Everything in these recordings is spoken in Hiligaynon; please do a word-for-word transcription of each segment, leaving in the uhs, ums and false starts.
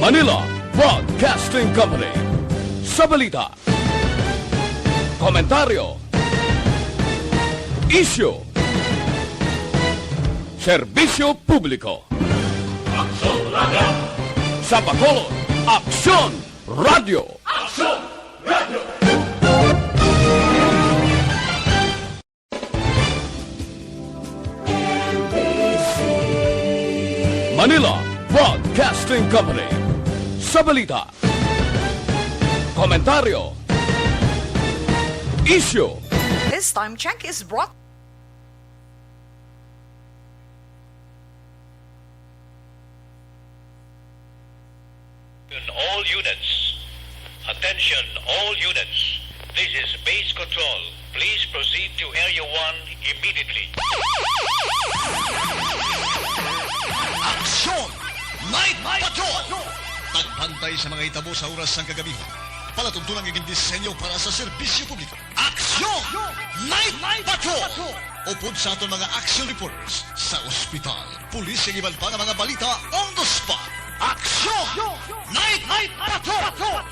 Manila Broadcasting Company. Sa balita, komentaryo, isyu, serbisyo publiko. Aksyon Radio! Sa Bacolod, Aksyon Radio! Aksyon Radio! Manila Broadcasting Company. Sa balita, komentaryo, isyu. This time check is brought All units. Attention, all units. This is Base Control. Please proceed to Area one immediately. Aksyon! Night Patrol! Tagbantay sa mga hitabo sa oras sang kagabi. Palatuntunan nga gindisenyo para sa serbisyo publiko. Aksyon! Night Patrol! Upod sa aton mga action reporters sa ospital, pulis, kag iban pa nga mga balita on the spot. Aksyon! Night Patrol!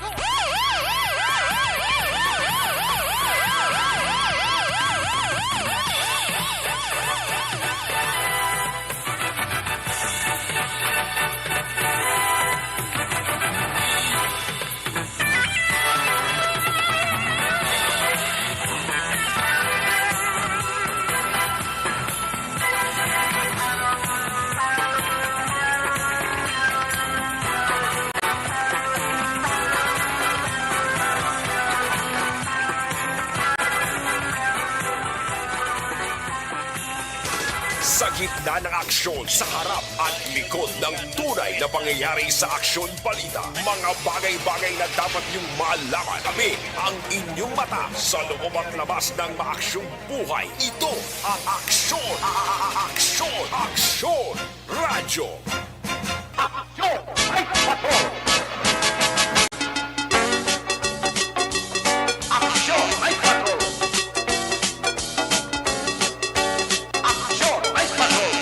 Sa gitna ng aksyon, sa harap at likod ng tunay na pangyayari sa aksyon balita, mga bagay-bagay na dapat niyong malaman. Kami ang inyong mata sa loob at labas ng maaksyong buhay. Ito ang Aksyon, a-, a-, a-, Aksyon, Aksyon Radyo. Aksyon Night Patrol! Aksyon Night Patrol! Aksyon Night Patrol! Aksyon Night Patrol!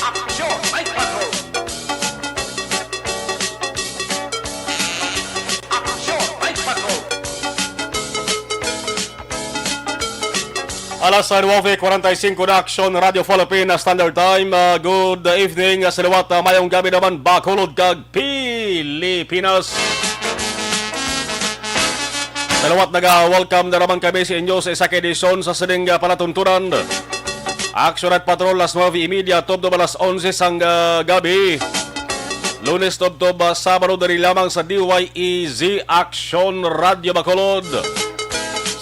Aksyon Night Patrol! Aksyon Night Patrol! Aksyon Night Patrol! Alas nuebe kwarenta y cinco na, Aksyon Radio Philippines Standard Time. Ah, good evening, ah, sa liwat. Ah, mayong gabi naman, Bacolod kag Pilipinas. Sa liwat, naga-welcome na naman kami sa inyo sa isa ka edisyon sa sining, ah, palatuntunan. Aksyon Night Patrol, alas nuebe y media, tubtob alas onse sang, ah, gabi. Lunes tubtob, ah, Sabado, diri lamang sa D Y E Z Aksyon Radio Bacolod.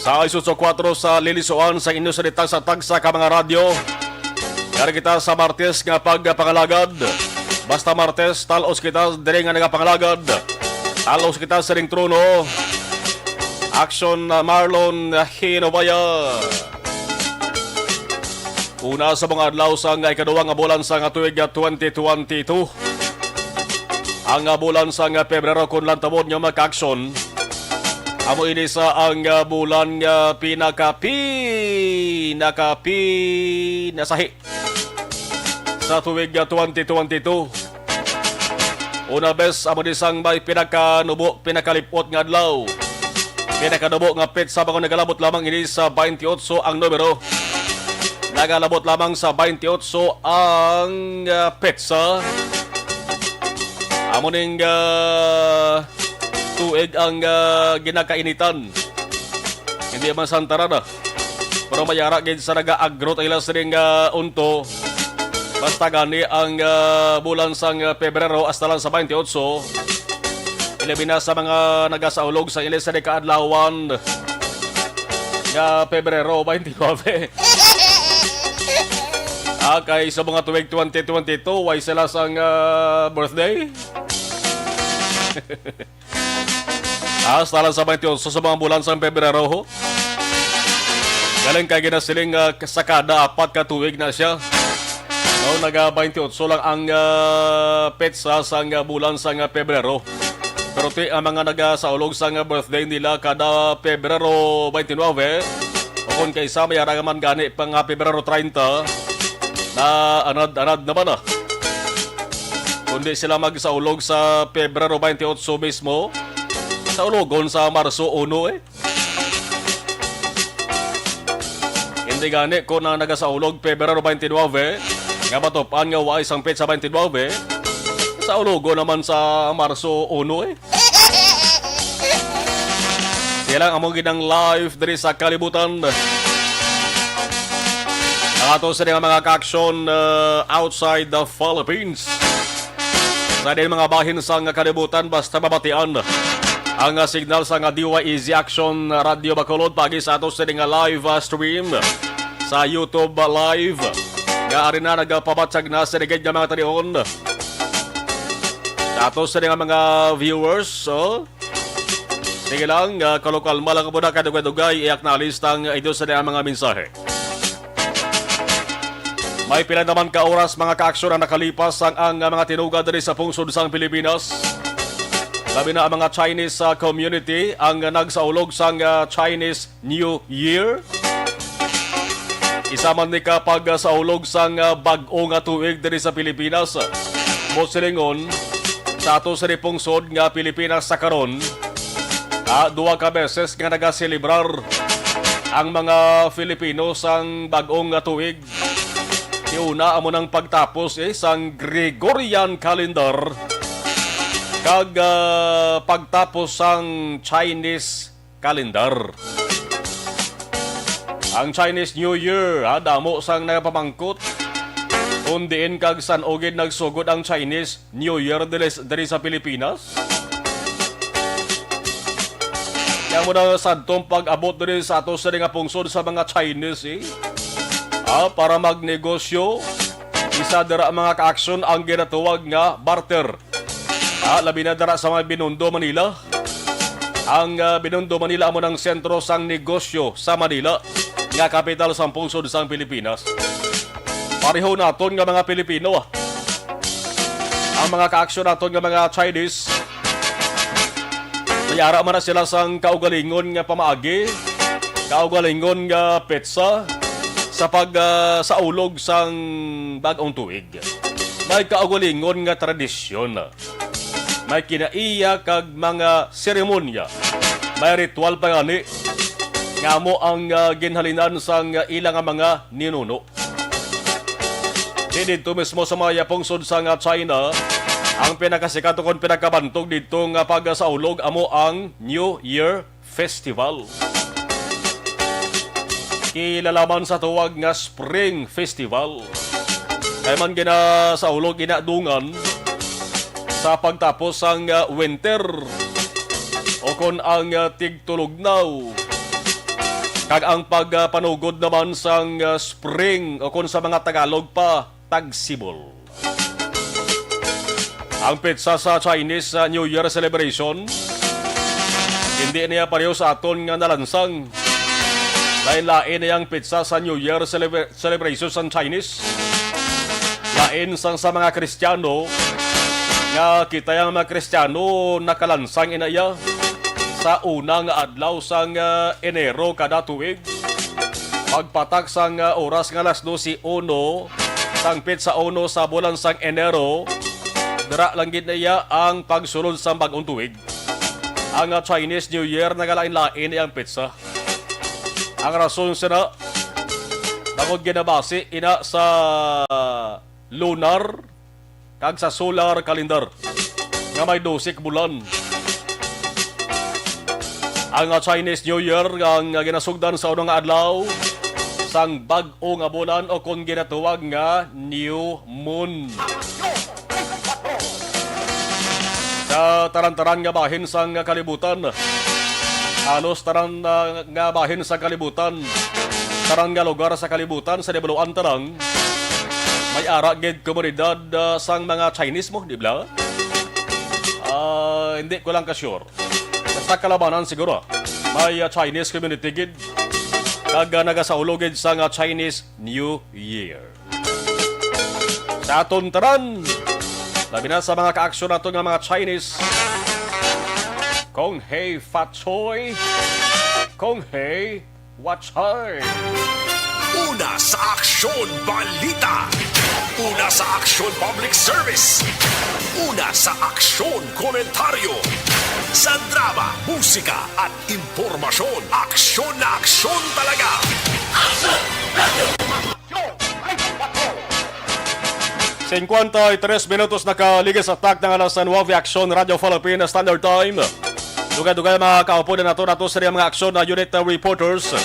Sa sais otso kuwatro sa lilisuan sa inyo sa tagsa-tagsa ka mga radyo. Yari kita sa Martes nga pagpangalagad. Basta Martes, talos kita diri nga nagapangalagad. Talos kita sa ring trono. Aksyon, ah, Marlon Hinobaya. Una sa mga adlaw sa nga ikaduha nga bulan sa nga tuig nga twenty twenty-two. Ang, ah, bulan sa nga Pebrero, kung lantawon nyo, mga kaaksyon, amo ini sa ang, ah, bulan nga pinaka, pinaka, pinasahi sa tuig nga twenty twenty-two. Una bes, amo ni sang may pinakanubo, pinakalipot nga adlaw. Pinakanubo nga petsa, bangod nagalabot lamang ini sa twenty-eight ang numero. Nagalabot lamang sa twenty-eight ang, ah, petsa. Amo ning, ah, tuig ang, ah, ginakainitan. Hindi man santaran, ah. Pero may ara gid sa nagaagrot ila sining, ah, unto. Basta gani ang, ah, bulan sang, ah, Pebrero hasta lang sa twenty-eight. Ilabi na sa mga nagasaulog sa ilis sa kaadlawan nga Pebrero twenty-nine. Ah, kay sa mga tuig twenty twenty-two, way sila sang, ah, birthday. Ah, hasta lang sa twenty-eight sa mga bulan sang Pebrero, ho. Galing kay ginasiling, ah, sa kada apat ka tuig na siya. No, naga twenty-eight lang ang, ah, petsa sang, ah, bulan sang, ah, Pebrero. Pero ti ang mga nagasaulog sang birthday nila kada Pebrero twenty-nine, o kon kaisa may ara man gani pa nga Pebrero treinta, na anad-anad naman, ah. Kundi sila magsaulog sa Pebrero twenty-eight mismo, saulogon sa Marso uno, eh. Hindi gani ko na nagasaulog Pebrero twenty-nine, nga matupan nga waay sang petsa twenty-nine, saulogon naman sa Marso uno, eh. Siya lang among ginang live diri sa kalibutan. Ang ato sa mga ka-aksyon, uh, outside the Philippines. Sa diin mga bahin sang kalibutan, basta mabatian ang, ah, signal sang D Y E Z Action Radio Bacolod, pagi sa ato sini nga live, ah, stream sa YouTube, ah, Live, nga ari na nagapabatyag na sa ligid nga mga talion. Sa ato sini nga mga viewers, oh, sige lang, ah, kalma lang muna, kadugay-dugay, i-acknowledge tang inyo sa mga mensahe. May pila naman ka oras, mga ka-aksyon, ang nakalipas ang, ang mga tinuga diri sa pungsod sang Pilipinas. Labi na ang mga Chinese, ah, community ang nagsaulog sang, ah, Chinese New Year. Isa man ni ka pagsaulog sang, ah, bag-o nga tuig diri sa Pilipinas. Mo silingon, sa ato sa pungsod nga Pilipinas sa karon, ah, duha ka beses nga nagaselebrar ang mga Filipino sang bag-ong nga tuig. Ti una, amo nang pagtapos, eh, sang Gregorian calendar kag, ah, pagtapos sang Chinese calendar. Ang Chinese New Year, ha, damo sang nagapamangkot kung diin kag san-o gid nagsugod ang Chinese New Year diri, diri sa Pilipinas. Kaya mo na sadtong pag-abot diri sa ato sa nga pungsod sa mga Chinese, eh. Ah, para magnegosyo, isa dira ang mga ka-aksyon ang ginatawag nga barter. Ah, labi na dira sa may Binondo, Manila. Ang, ah, Binondo, Manila amo nang sentro sang negosyo sa Manila, nga kapital sang pungsod sang Pilipinas. Pareho naton nga mga Pilipino, ah. Ang mga kaaksyon naton nga mga Chinese, may ara man na sila sang kaugalingon nga pamaagi, kaugalingon nga petsa sa pag, ah, saulog sang bag-ong tuig. May kaugalingon nga tradisyon. May kinaiya kag mga seremonya. May ritual pa gani nga amo ang, ah, ginhalinan sang ila nga mga ninuno. Di didto mismo sa mga pungsod sang China, ang pinakasikat ukon pinakabantog didto nga pagsaulog amo ang New Year Festival. Kilala man sa tawag nga Spring Festival. Kay man ginasaulog ina dungan sa pagtapos sang, ah, winter, o kon ang, ah, tigtulugnaw, kag ang pagpanugod naman sang, ah, spring, o kon sa mga Tagalog pa, tagsibol. Ang petsa sa Chinese, ah, New Year celebration, hindi niya pareho sa aton nga nalansang. Lain-lain niya ang petsa sa New Year celebra-, celebration sa Chinese. Lain sang sa mga Kristiyano, nga kita ang mga Kristiyano nakalansang ina iya sa una nga adlaw sang, ah, Enero kada tuig. Pagpatak sang, ah, oras nga alas doce uno, sang petsa uno sa bulan sang Enero, dira lang gid na iya ang pagsulod sang bag-ong tuig. Ang, ah, Chinese New Year nagalain-lain ang petsa. Ang rason sina, bangod ginabasi ina sa lunar kag sa solar calendar nga may dose ka bulan. Ang, ah, Chinese New Year nga, nga ginasugdan sa unang adlaw sang bag-o nga bulan, o kon ginatawag nga New Moon. Sa taran-taran nga bahin sang kalibutan, halos taran, ah, nga bahin sa kalibutan, taran nga lugar sa kalibutan, sa nibaluan tarang, may ara gid komunidad, ah, sang mga Chinese mo, di ba? Ah, hindi ko lang ka-sure. Basta kalabanan siguro, may, ah, Chinese community gid. Kag, ah, nagasaulog gid sang, ah, Chinese New Year. Sa aton tanan, labi na sa mga kaaksyon nato nga mga Chinese, Kung hey Fatsoy, kung hey Watsoy. Una sa Aksyon Balita. Una sa Aksyon Public Service. Una sa Aksyon Komentaryo. Sa drama, musika at impormasyon, aksyon na aksyon talaga. Singkwenta y tres minutos nakaligid sa takna nga alas nuwebe, Aksyon Radyo Philippine Standard Time. Dugay-dugay, mga kaupod, na nato nato sa mga aksyon na unit, uh, reporters.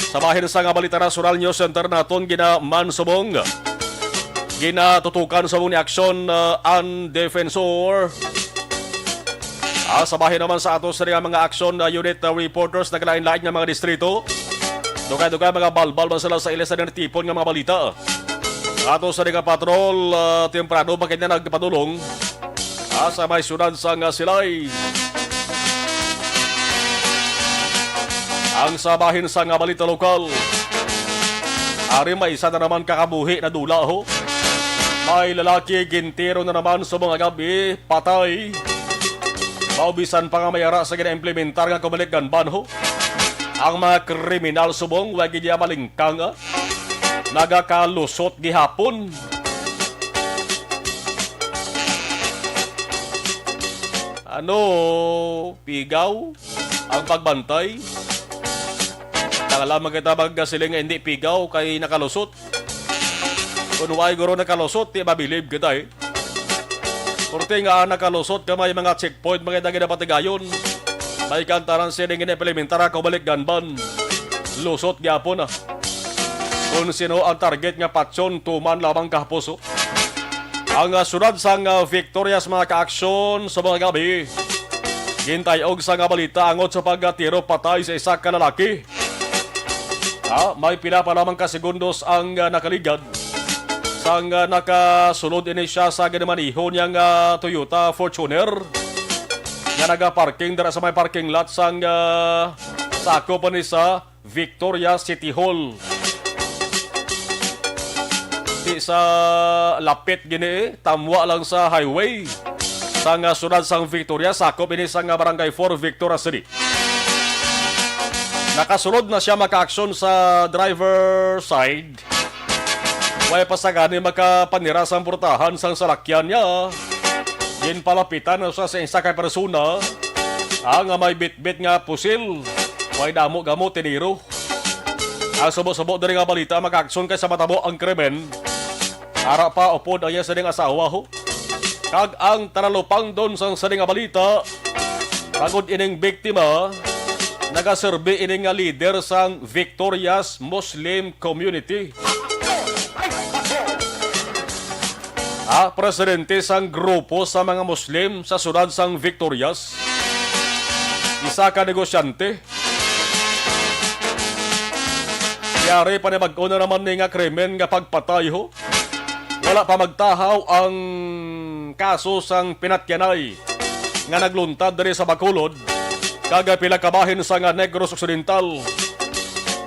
Sa bahin sa nga balita, National News Center naton ginaman subong. Ginatutukan subong ni Aksyon, uh, ang Defensor. Ah, sa bahin naman sa ato sa mga aksyon na unit, uh, reporters, naglain-lain nga mga distrito. Dugay-dugay, mga balbal man sila sa ila sa natipon nga mga balita. Ato sa nga patrol, ah, temprano, bakit na nagpadulong? Ah, sa may siyudad sa nga Silay. Ang sa bahin sa nga balita lokal. Ari, may isa na naman ka kabuhi nadula, ho. May lalaki gintiro na naman sa mga gabi, patay. Mao bisan pa nga may ara sa ginaimplementar nga Comelec gun ban, ho. Ang mga kriminal subong, wa gid niya malingkang, ah. Nagakalusot gihapon. Ano, pigaw ang pagbantay? Tanga lamang kita magkasiling nga hindi pigaw kay nakalusot. Kung wa guro nakalusot, di mabilib kita, eh. Purti nga ang nakalusot ka may mga checkpoint, mga dagi na patigayon. May kantaran siya ning ginaimplementar ako balik gun ban. Lusot gyapon, ah. Kung sino ang target nga patyon, tuman lamang kahapos, oh. Ang, ah, siyudad sang, ah, Victorias, mga kaaksyon, sa mga gabi, gintay-og sa nga balita angot sa pagkatiro patay sa isa ka lalaki. Ah, may pila pa lamang ka segundos ang, ah, nakaligad sang, ah, nakasulod ini siya sa ginamaneho niya nga Toyota Fortuner nga nagaparking dira sa may parking lot sang, ah, sakop ni sa Victoria City Hall. Di sa lapit gini, eh, tamwa lang sa highway sang, ah, siyudad sang Victoria, sakop ini sang, ah, Barangay four, Victoria City. Nakasulod na siya makaaksyon sa driver side. Way pa sa gani makapanira sang portahan sang salakyan niya. Ginpalapitan na siya sa isa ka persona, ah, nga may bitbit nga pusil. Way damo gamo tiniro. Ang subo-subo diri nga balita, makaaksyon kay sa matabo ang krimen. Ara pa, upod ang iya sining asawa, ho. Kag ang taralupangdon sang sini nga balita, bangod ining biktima, nagaserbi ini nga lider sang Victorias Muslim Community. Ah, presidente sang grupo sa mga Muslim sa siyudad sang Victorias. Isa ka negosyante. Yari pa ni bag-o na naman ni nga krimen nga pagpatay, ho. Wala pa magtahaw ang kaso sang pinatyanay nga nagluntad diri sa Bacolod, kag pila ka bahin sa nga Negros Occidental.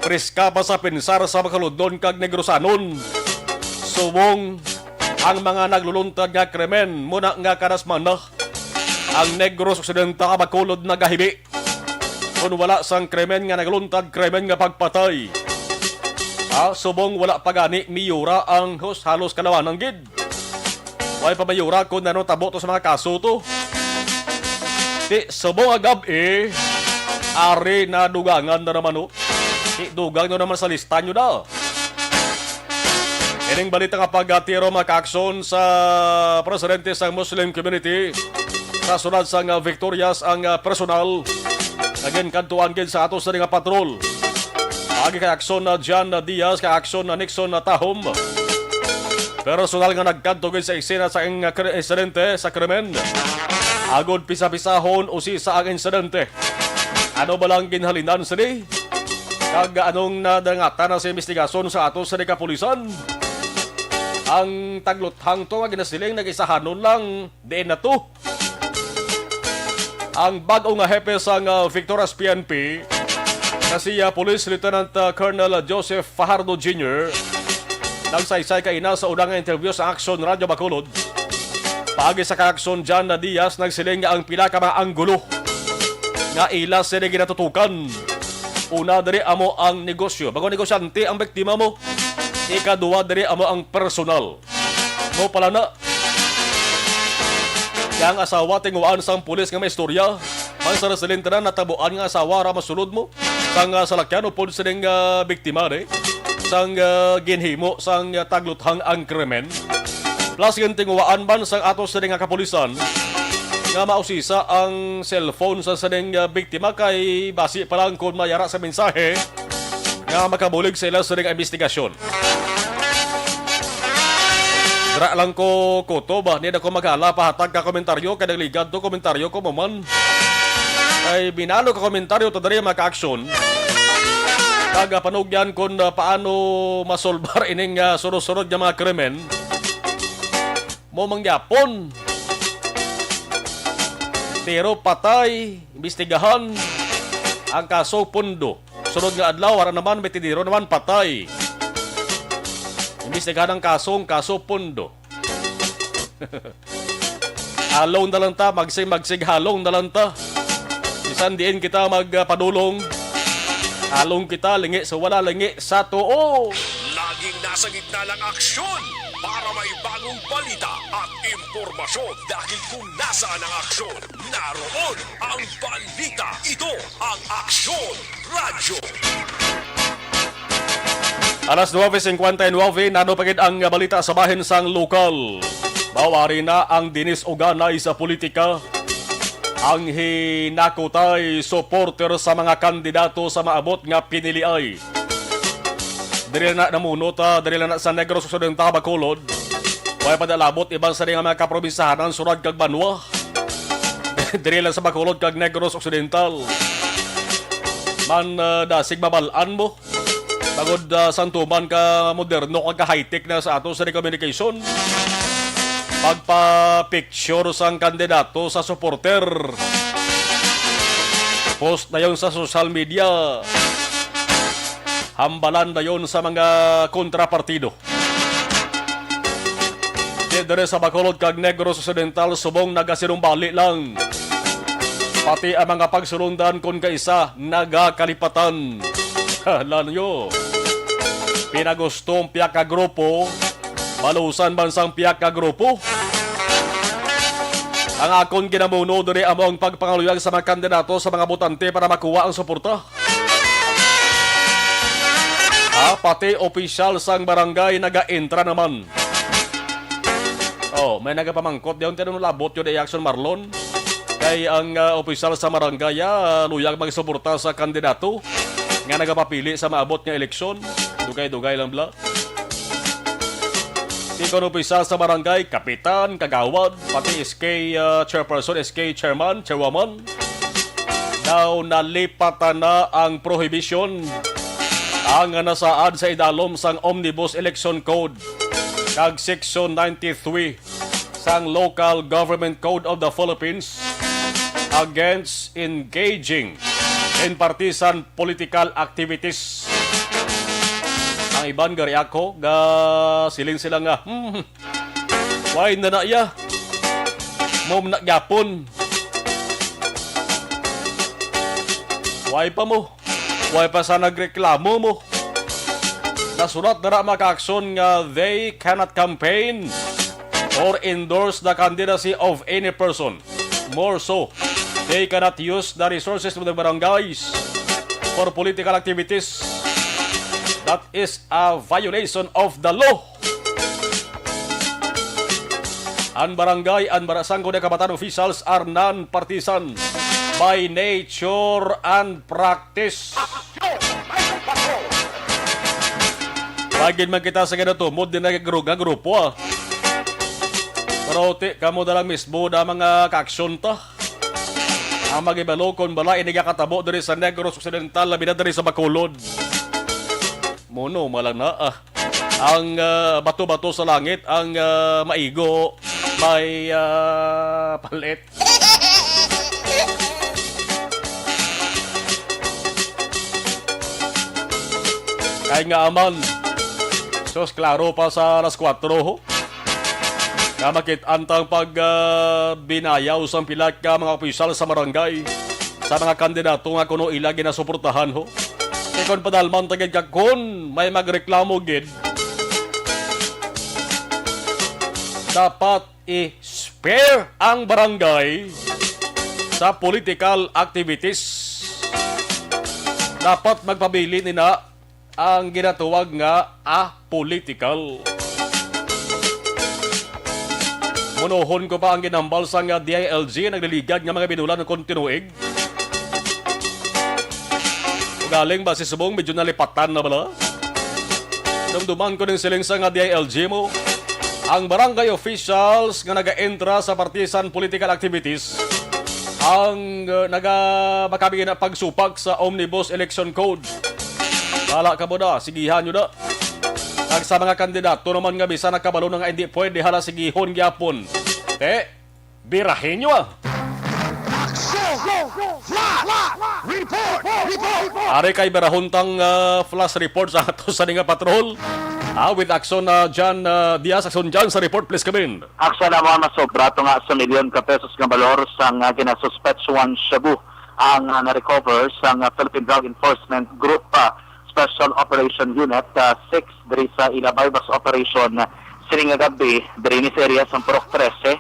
Preska pa sa pinsar sa Bacolodnon kag Negrosanon. Subong ang mga nagluluntad nga krimen, muna nga kada semana, ang Negros Occidental, Bacolod nagahibi. Kung wala sang krimen nga nagluntad, krimen nga pagpatay. Ah, subong wala pa gani miyura ang hus-, halos kalawanan gid. Way pa mayura kung ano tabo to sa mga kaso to. Ti, subong agab, eh, ari na dugangan na naman, oh. Ti, dugang na naman sa lista nyo na. Ining balita nga pagtiro, mga kaaksyon, sa presidente sa Muslim community sa siyudad sang Victorias ang, ah, personal nga ginkadtuan gid sa ato sa nga patrol. Agi kay aksyon na John Diaz, kay aksyon na Nixon na Tahom. Personal nga nagkadto gid sa eksena sa ang, ah, kri-, insidente sa krimen. Agod pisa-pisahon, usisa ang insidente. Ano ba lang ginhalinan sini? Kag anong nadangatan na sa investigasyon sa ato sa kapulisan? Ang tagluthang to nga ginasiling nag-isahanon lang, diin na to. Ang bag-o nga hepe sang, ah, Victorias P N P, na si, ah, Police Lieutenant, ah, Colonel Joseph Fajardo Junior, nagsaysay kaina sa unang interview sa Aksyon Radyo Bacolod. Paagi sa kaaksyon, John Diaz nagsiling nga ang pila ka mga anggulo nga ila sini ginatutukan. Una, diri amo ang negosyo. Bag-o negosyante ang biktima mo. Ikaduha, diri amo ang personal. Mo pala na. Yang asawa tinguhaan sang pulis nga may istorya. Man sa residente na natabuan nga asawa ra masulod mo sang, ah, salakyan upod sining, ah, biktima ni sang, ah, ginhimo sang, ah, tagluthang ang krimen. Plus, gintinguhaan man sang ato sini nga kapulisan nga mausisa ang cellphone sa sining, ah, biktima kay basi pa lang kon mayara sa mensahe nga makabulig sa ila sining investigasyon. Dira lang ko kutob, ah, ni ako maghala pahatag ka komentaryo kay nagligad to komentaryo ko mo man. Ay binalo ka komentaryo to diri mga ka-aksyon. Kag, ah, panugyan kon, ah, paano masolbar ining, ah, sunod-sunod nga mga krimen. Mo mangyapon. Pero patay, imbestigahan ang kaso pundo. Sunod nga adlaw, wala naman, may tiniro naman, patay. Imbestigahan ang kaso, ang kaso pundo. Halong na lang ta, magsig-magsig halong na lang ta. Bisan diin kita magpadulong, halong kita, lingi sa wala, lingi sa tuo. Laging nasa gitna ng aksyon para may bagong balita at impormasyon, dahil kung nasaan ang aksyon, naroon ang balita. Ito ang Aksyon Radyo. Alas nuebe cincuenta y nueve, nano pa gid ang balita sa bahin sang lokal. Mawari na ang dinis uganay sa politika. Ang hinakutay supporter sa mga kandidato sa maabot nga piniliay. Diri na namuno ta, diri na sa Negros Occidental, Bacolod. Way pa dalabot iban sa nga mga kaprobinsyahan, Surat kag Banwa. Diri lang sa Bacolod kag Negros Occidental. Man, ah, dasig mabal-an mo. Bangod, ah, sang tuman ka moderno kag ka high-tech na sa ato sa communication. Pagpa-picture sang kandidato sa supporter. Post na yon sa social media. Hambalan dayon sa mga kontrapartido. Di diri sa Bacolod kag Negros Occidental, subong nagasinumbali lang. Pati ang mga pagsulundan kon kaisa nagakalipatan. Hala niyo. Pinagusto ang pihak ka grupo, balusan man sang pihak ka grupo. Ang akon ginamuno diri amo ang pagpangaluyag sa mga kandidato sa mga botante para makuha ang suporta. Ah, pati opisyal sang barangay naga-entra naman. Oh, may nagapamangkot diyon, tinanong labot yun, Action Marlon. Kay ang, ah, opisyal sa barangay, ah, luyag magsuporta sa kandidato nga nagapapili sa maabot nga eleksyon. Dugay-dugay lang bala. Di kon opisyal sa barangay, kapitan, kagawad, pati S K, ah, chairperson, S K chairman, chairwoman. Daw nalipatan na ang prohibition ang nasaad sa idalom sang Omnibus Election Code kag Section ninety-three sang Local Government Code of the Philippines against engaging in partisan political activities. Ang iban gari ako, ga siling sila nga, "Hmm, why na na iya? Mo na gyapon. Why pa mo? Why pa sa nagreklamo mo?" Nasulat na ra mga ka-aksyon nga they cannot campaign or endorse the candidacy of any person. More so, they cannot use the resources of the barangays for political activities. That is a violation of the law. Ang barangay and barasangko na kabatan officials are non-partisan by nature and practice. Pagin man kita sa ginatumod din na gru-, nga grupo, ah. Pero ti, kamo na lang mismo na mga kaaksyon ta. Ang magibalo kon bala ini nga katabo diri sa Negros Occidental, labi na diri sa Bacolod. Muno, malang na, ah. Ang, ah, bato-bato sa langit, ang, ah, maigo, may, ah, palit. Kay nga aman, sus, klaro pa sa alas kuwatro, ho. Nga makit-an tang pag, ah, binayaw sang pila ka mga opisyal sa barangay. sa mga kandidato nga kuno ila ginasuportahan, ho. Kay kon padalman ta gid ka, kon may magreklamo gid, dapat i-spare ang barangay sa political activities. Dapat magpabilin nina ang ginatawag nga apolitical. Munohon ko pa ang ginhambal sang D I L G, nagliligad nga mga binulan kon tinuig. Ugaling ba si Subong medyo nalipatan na bala? Dumduman ko ning siling sang D I L G mo. Ang barangay officials nga naga-entra sa partisan political activities ang, uh, naga-, makabigay na pagsupak sa Omnibus Election Code. Bahala kamo na, sigihan nyo na. Kag sa mga kandidato naman nga bisan nakabalo na nga hindi pwede, hala, sigihon gyapon. Te, birahin nyo, ah. Report! Report! Ari kay birahon tang, ah, flash report sa ato sa ninga patrol. Ah, with Action, ah, John, ah, Diaz. Action John sa report, please come in. Aksa na mo ang masobra tunga sa milyon ka pesos nga balor sang, ah, ginasuspetsuhan shabu ang, ah, na-recover sang, ah, Philippine Drug Enforcement Group, ah, Special Operation Unit, ah, six diri sa ila buy-bust operation, ah, sining nga gab-i diri ni sa area sang Purok trese,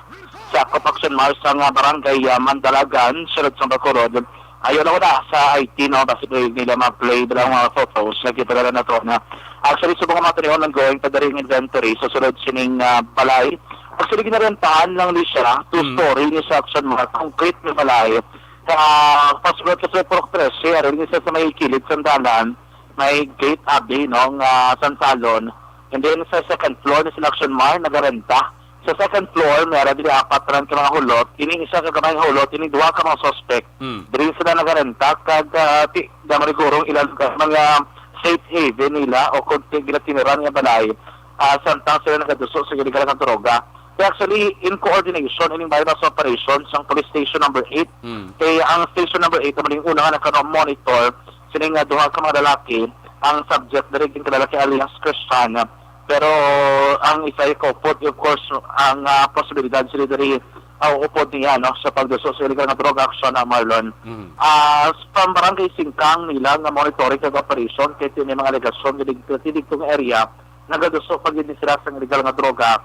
sa Cop Action Mall sang, ah, Barangay, ah, Mandalagan, sulod sang Bacolod. Ayo na una sa I T, no, basi pwede nila ma-play bilang mga photos. Nakita na nato na actually, subong nga mga tanion, ongoing pa diri ang inventory sa sulod sining, ah, balay. Actually, ginarentahan lang ni siya, two Mm. story ni sa Action Mart, concrete na balay. Sa pasulod sa Purok trese, ari ni siya sa may kilid sa dalan, may gate abi, no, nga sansalon. And then sa second floor ni sa Action Mart, nagarenta. Sa second floor, may ara diri apat ran ka mga hulot. Ining isa ka gamay nga hulot, ining duha ka mga suspect. Mm. Diri sila nagarenta, kag, ah, ti-, da marigurong ilang ka-, mga safe haven nila o kung ti-, ginatiniran nga balay, ah, samtang sila nagaduso sa illegal nga droga. Kaya actually, in coordination, ining buy-bust operation sang Police Station Number eight, Mm. kay ang Station Number eight, ang maling una nga naka-monitor, sining nga duha ka mga lalaki, ang subject diri, ginkalala kay alias Christian. Pero ang isa ay kaupod, of course, ang, ah, posibilidad sila diri, ah, upod niya, no, sa pagduso sa illegal nga drug action, ah, Marlon. Mm. Ah, sa barangay Singkang nila nga monitoring kag operation, kay may mga alegasyon nga dig-, sa area, nagaduso pa gid ni sila sa illegal nga droga.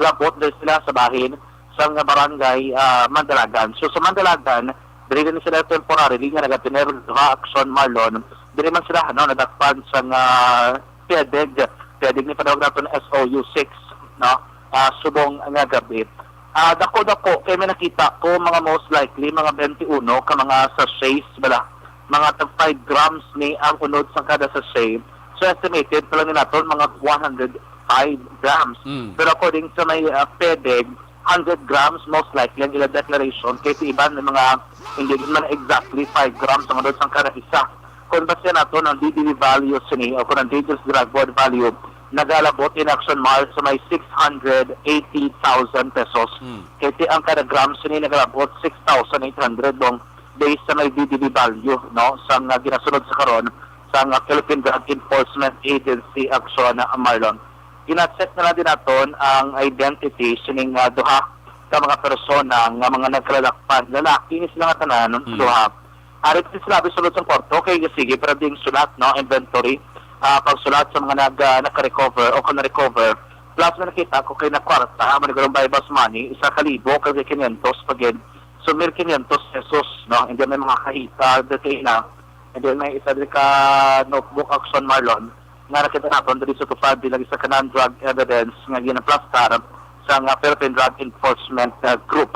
Labot diri sila sa bahin sang barangay, ah, Mandalagan. So, sa Mandalagan, diri din sila temporarily nga nagatener nga action, Marlon. Diri man sila, ano, nadakpan sang, ah, PDEG. PDEG ni panawag naton S O U six, no? Ah, subong nga gab-i. Ah, dako-dako kay may nakita ko mga most likely mga twenty-one ka mga sachets bala. Mga tag five grams ni ang unod sang kada sachet. So, estimated pa lang ni naton mga one hundred five grams. Mm. Pero according sa may, ah, PDEG, hundred grams most likely ang ila declaration, kay sa iban may mga hindi man exactly five grams ang unod sang kada isa. Kung base nato ng D D V value sini o kung ang Dangerous Drug Board value, nagalabot in action Mart sa may six hundred eighty thousand pesos. Mm. Kay ti ang kada gram sini nagalabot six thousand eight hundred, dong based sa may D D V value, no, sa nga ginasunod sa karon sa nga Philippine Drug Enforcement Agency action, ah, Marlon. Gina-check na lang din naton ang identity sining, ah, duha ka mga persona nga mga nagkalalakpan. Lalaki ni sila nga tanan, Hmm. duha. Ari pa sila sulod sa kwarto kay sige para ding sulat, no, inventory, ah, pagsulat sa mga nag-, ah, naka-recover o kung na-recover. Plus, may nakita ko kay na kwarta, manigurong buy-bust money, isa ka libo kag kinyentos pa gid. So, mil kinyentos pesos, no? And then may mga kahita, detail na. And then may isa diri ka notebook action, Marlon, nga nakita naton diri sa tupad bilang isa ka non-drug evidence nga ginaplastar sa nga Philippine Drug Enforcement, uh, Group.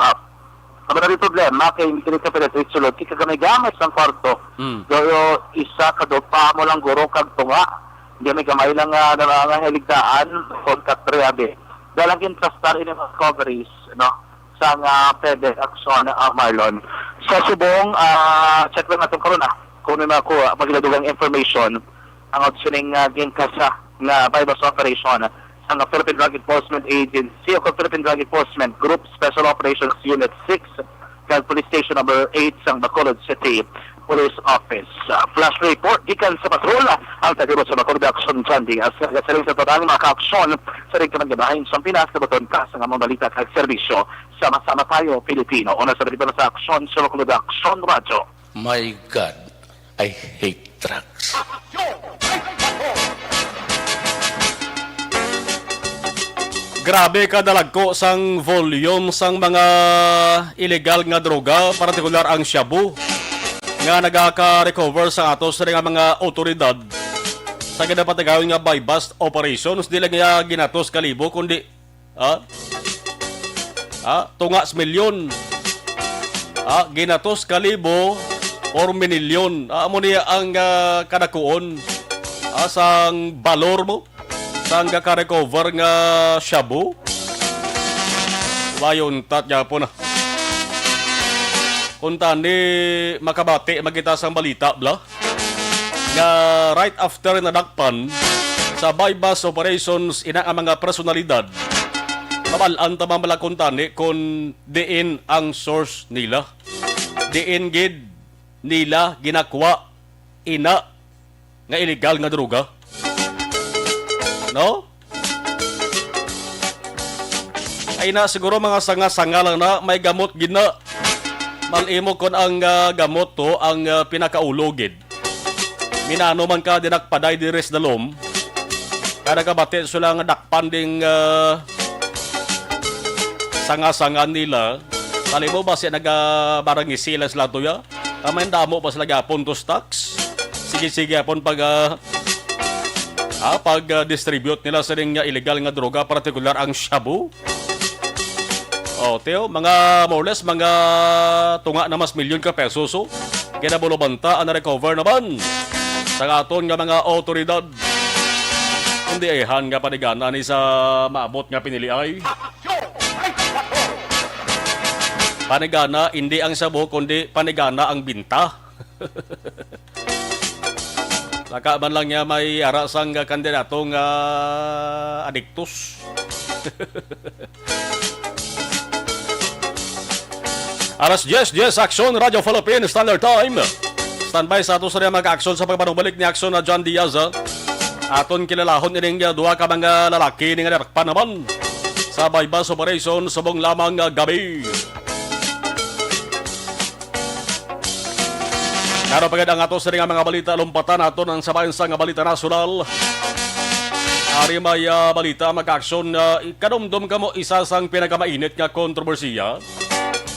Ang mga problema kay hindi ka penetrate sulod, kay kagamay-gamay sang kwarto. Mm. Pero isa ka dupa mo lang guro kag tunga. Hindi may gamay lang nga, nga, nga hiligdaan, kon katriabe. Dalang ginplastar ini mga recoveries, no? Sa nga pwede aksyon, ah, Marlon. Sa subong, ah, check lang natin karon, ah, kung may makuha, magiladugang information ang sining, ah, ginkasa nga buy-bust operation sa nga Philippine Drug Enforcement Agency o Philippine Drug Enforcement Group Special Operations Unit six kag Police Station Number eight sang Bacolod City Police Office. Ah, flash report gikan sa patrol, ang taga sa Bacolod Action John Diaz. Nagasaling sa tanang mga kaaksyon sa ring kamangganahan sa Pinas, kabuton ka sa nga mga balita kag serbisyo. Sama-sama tayo, Pilipino. Una sa balita sa aksyon sa Bacolod Action Radyo. My God, I hate drugs. Grabe ka dalagko sang volume sang mga illegal nga droga, partikular ang shabu, nga nagaka-recover sa ato sa nga mga otoridad sa ginapatigayon nga buy-bust operations. Di lang niya ginatos ka libo, kundi, ah, ah, tunga sa milyon. Ah, ginatos ka libo or minilyon. Ah, amo niya ang, ah, kadakuon, ah, sang balor mo sang ka-recover nga shabu. Wayon tat gyapon na. Kung tani makabati magita sang balita, bla, nga right after nadakpan sa buy-bust operations ina ang mga personalidad, mabal-an ta man bala kung tani kung diin ang source nila, diin gid nila ginakwa ina nga illegal nga droga. No? Ay na, siguro mga sanga-sanga lang na, may gamot gid na. Malimo kon ang, ah, gamot to ang, ah, pinakaulo gid. Minano man ka dinakpaday diri sa dalom, kada kabati sila nga dakpan ding, ah, sanga-sanga nila. Talimo ba siya nagabarangisi lang sila to ya? Ah, may damo pa sila gapon to stocks. Sige-sige apon pag, ah, ah, pag, ah, distribute nila sa ning, ah, illegal nga droga, partikular ang shabu. Oh, Teo, mga more or less, mga tunga na mas milyon ka pesos, oh. Kinabulobanta ang na-recover naman sa aton nga mga otoridad. Hindi ayhan nga panigana ni sa maabot nga piniliay. Panigana, hindi ang shabu, kundi panigana ang binta. Baka man lang niya may ara sang kandidato nga adiktos. Alas diyes, diyes, Aksyon, Radyo Philippine Standard Time. Standby sa ato sa mga aksyon sa pagpanumbalik ni Aksyon na John Diaz, ah. Aton kilalahon ining, ah, duha ka mga lalaki ni nga nadakpan naman sa buy-bust operation subong lamang nga gabi. Klaro pa gid ang ato sa nga mga balita, lumpatan naton ang sabayan sa nga balita nasyonal. Ari may, ah, balita, mga aksyon, ah, kadumdom kamo isa sang pinakamainit nga kontrobersiya